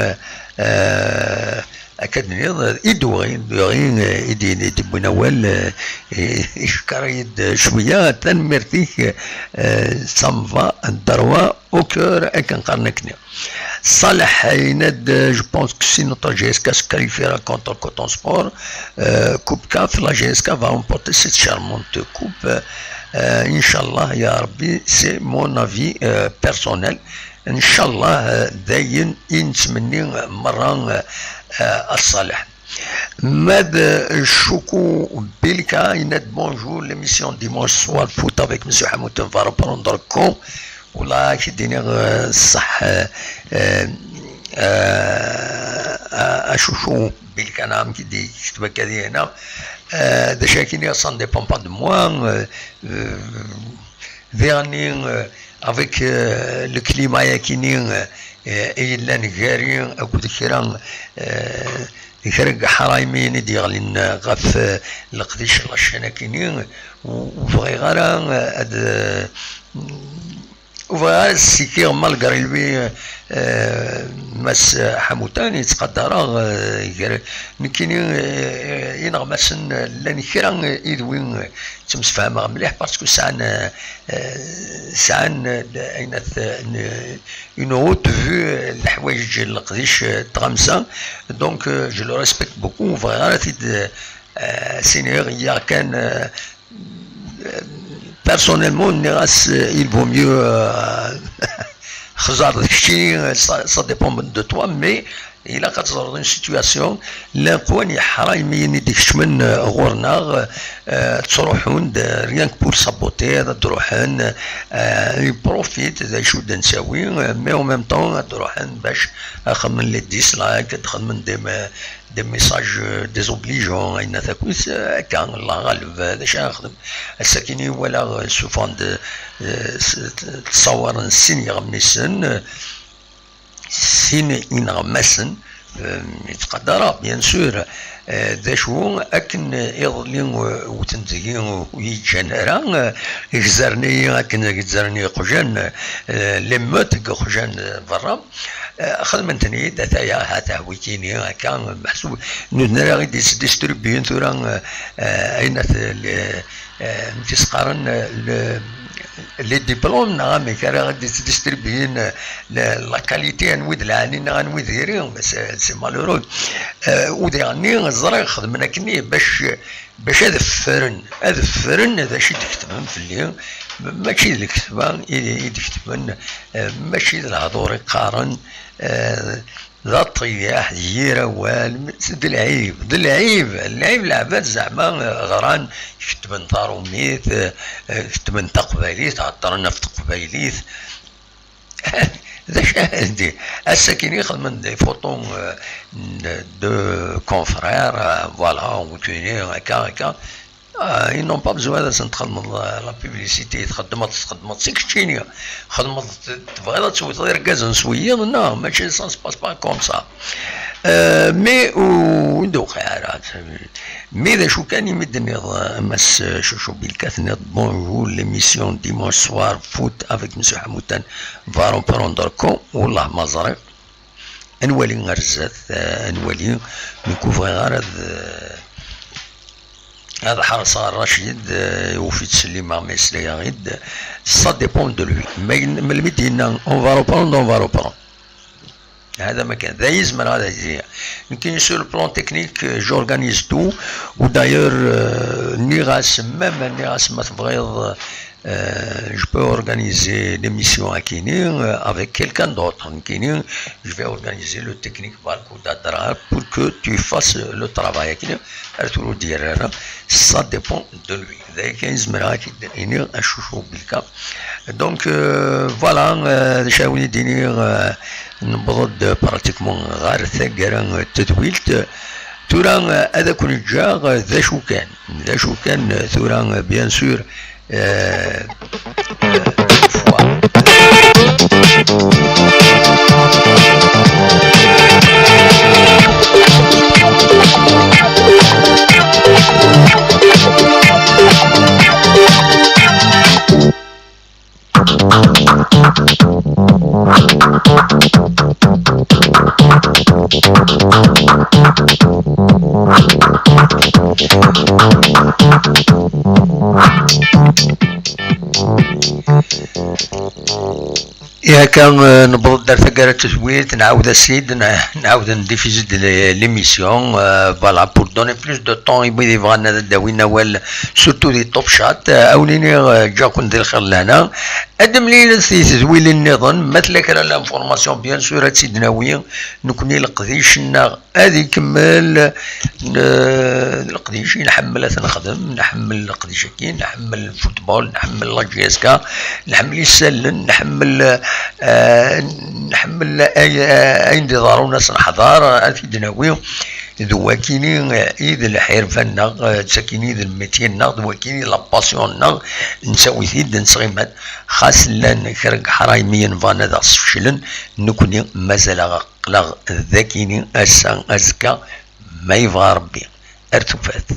eh, Akka d-nniḍ, i d-uɣi, d-uɣi, eh, i d-, i d-yewwin awal, eh, eh, icekker-iyi-d cwiya, tanemmirt-ik, eh, ça me va droit au cœur, akken qqaren akkenni. Ṣaleḥ yenna-d, eh, je pense que si notre G S K se qualifiera contre Coton Sport, euh, Coupe CAF, la G S K va remporter cette charmante coupe. Euh, Inch'Allah, ya Rabbi, c'est mon avis, euh, personnel. Ncallah, eh, d ayen i nettmenni merra, eh, eh, a Ṣaleḥ. Ma d, eh, Choukou Bilka, yenna-d bonjour, l'émission dimanche soir foot avec Monsieur Hamout va reprendre quand? Wallah, ad k-id-iniɣ, eh, ṣṣeḥ, eh, eh, eh, a Choukou Bilka, naam, ki d-yekteb akka dina. Eh, d acu akka i d-nniɣ, ça ne dépend pas de moi, eh, eh, diɣenni, eh, avec, eh, le climat-agi-nni, eh, i yellan gar-i akked kra, eh, kra n yeḥraymiyen i d-yeɣlin ɣef, eh, leqdic n la chaîne-agi-nni, ur, ur bɣiɣ ara, eh, ad, eh, ur bɣiɣ ara ad ssikiɣ malgré lui, eh, Mass Ḥamutan, yettqadar-aɣ, eh, gar-, nekkini, eh, ineɣmasen llan kra idwi, eh, ttemsefhameɣ mliḥ parce que sɛan, eh, sɛan, eh, ayen at-, n-, une haute vue, eh, leḥwayeǧ n leqdic, eh, n tɣamsa. Donc, eh, je le respecte beaucoup, ur bɣiɣ ara ad t-id, eh, siniɣ, ya kan, eh, personnellement, nniɣ-as, eh, il vaut mieux, eh, xẓer d keččini, eh, ça, ça dépend de toi, mais ilaq ad teẓreḍ une situation, llan qwan yeḥraymiyen i d-ikecmen, eh, ɣur-neɣ, eh, ttruḥun-d, eh, rien que pour saboter, ad d-ruḥen, eh, ils profitent d acu d-nsawi, eh, mais en même temps ad d-ruḥen bac ad xedmen les dislikes, ad xedmen des, des messages, eh, désobligeants, ayen takit, eh, akka, Allah ɣaleb, eh, d acu ara nexdem. Ass-agi-nni walaɣ, eh, souvent d, eh, s-, ttṣawaren sin yeɣmisen, eh, sin ineɣmasen, eh, yettqadar-aɣ, bien sûr, eh, d acu akken iḍelli, eh, wten deg-i ur yi-ǧǧan ara, eh, gzaren-iyi akken gzaren iqjan, eh, l'émeute deg iqjan, eh, berra, eh, xedmen-ten-id, ataya, ha-t-a wikini, akka, meḥsub, nutni ara ɣ-id-yesdistribuyen tura, eh, eh, ayen at-, le-, eh, amek i s-qqaren, eh, le-, les diplômes, neɣ amek ara ɣ-d-yesdistribuyen, eh, le-, la qualité, anwi d lɛali neɣ anwi d iri, c'est, c'est malheureux. Eh, u diɣenni ẓriɣ xedmen akkenni bac, bac ad ffren, ad ffren d acu i d-ketben fell-i, mačči d leketba i, i d-ketben, eh, mačči d lehdur i qqaren, eh, d aṭiyaḥ, d yir awal, d lɛib, d lɛib, lɛib leɛbad zeɛma, eh, ɣran, ketben taṛumit, eh, ketben taqbaylit, heddren ɣef teqbaylit. D acu ara d-, ass-akini xedmen des photos, eh, de confrères, eh, voilà, wikini, akka, akka. Ah, ils n'ont pas besoin ad asen-txedmeḍ la, la publicité, txeddmeḍ, txeddmeḍ si keččini, txeddmeḍ, tebɣiḍ ad tewteḍ irgazen s wiyiḍ, non, mačči, ça se passe pas comme ça. Euh, mais ur d-uqiɛ ara. Mais d acu kan imi d-tenniḍ, euh, Mass Chouchou Bilka, tenniḍ bonjour, l'émission dimanche soir foot avec Monsieur Hamoutan va reprendre quand, wallah ma ẓriɣ. Ad nwali ar zdat, eh, ad nwali. Nekk ur bɣiɣ ara ad, eh, ad ḥerṣeɣ ɣer Racid, eh, ur t-ttsellimeɣ ma yesla-yaɣ-id. Ça dépend de lui. Ma yen-, melmi d-yenna on va reprendre, on va reprendre. Hada ma kan. D ayen zemreɣ ad ak-d-iniɣ. Nekkini sur le plan technique, eh, j'organise tout. Ou d'ailleurs, eh, nniɣ-as, même nniɣ-as ma tebɣiḍ, eh, Euh, je peux organiser l'émission akini, euh, avec quelqu'un d'autre. Akini, je vais organiser le technique Barcouda Drar pour que tu fasses le travail akini. Arthur Dierra, ça dépend de lui. Donc, euh, voilà, euh, d acu ara wen-d-iniɣ, euh, newweḍ-d pratiquement ɣer taggara n tedwilt. Tura, euh, ad ken-ǧǧeɣ, euh, d acu kan. D acu kan, euh, tura, euh, bien sûr, Euh, euh, une fois. Ihi akka, eh, newweḍ-d ar taggara n tedwilt, nɛawed-as-id, n-, nɛawed ndifizi-d l-, l'émission, eh, voilà, pour donner plus de temps i wid yebɣan ad d-awin awal, surtout di Top Chat, eh, a wen-iniɣ, eh, ǧǧiɣ-ken di lxir lehna. Ad d-mlilet di tedwilin nniḍen, ma tella kra n l'information, bien sûr, ad tt-id-nawi, nekkni leqdic-nneɣ ad ikemmel, n-, leqdic i nḥemmel ad t-nexdem, nḥemmel leqdic-agi, nḥemmel football, nḥemmel la J S K, nḥemmel isallen, nḥemmel, eh, nḥemmel ay-, ayen d-iḍerrun ad s-neḥḍer, ad t-id-nawi. D wakini i d lḥirfa-nneɣ, d sakini i d lmetye-nneɣ, d wakini la passion-nneɣ, nettawi-t-id, nettɣima-t. Xas llan kra n yeḥraymiyen bɣan ad aɣ-sfeclen, nekkni mazal-aɣ aql-aɣ d akini ass-a, azekka, ma yebɣa Rebbi. Ar tufat.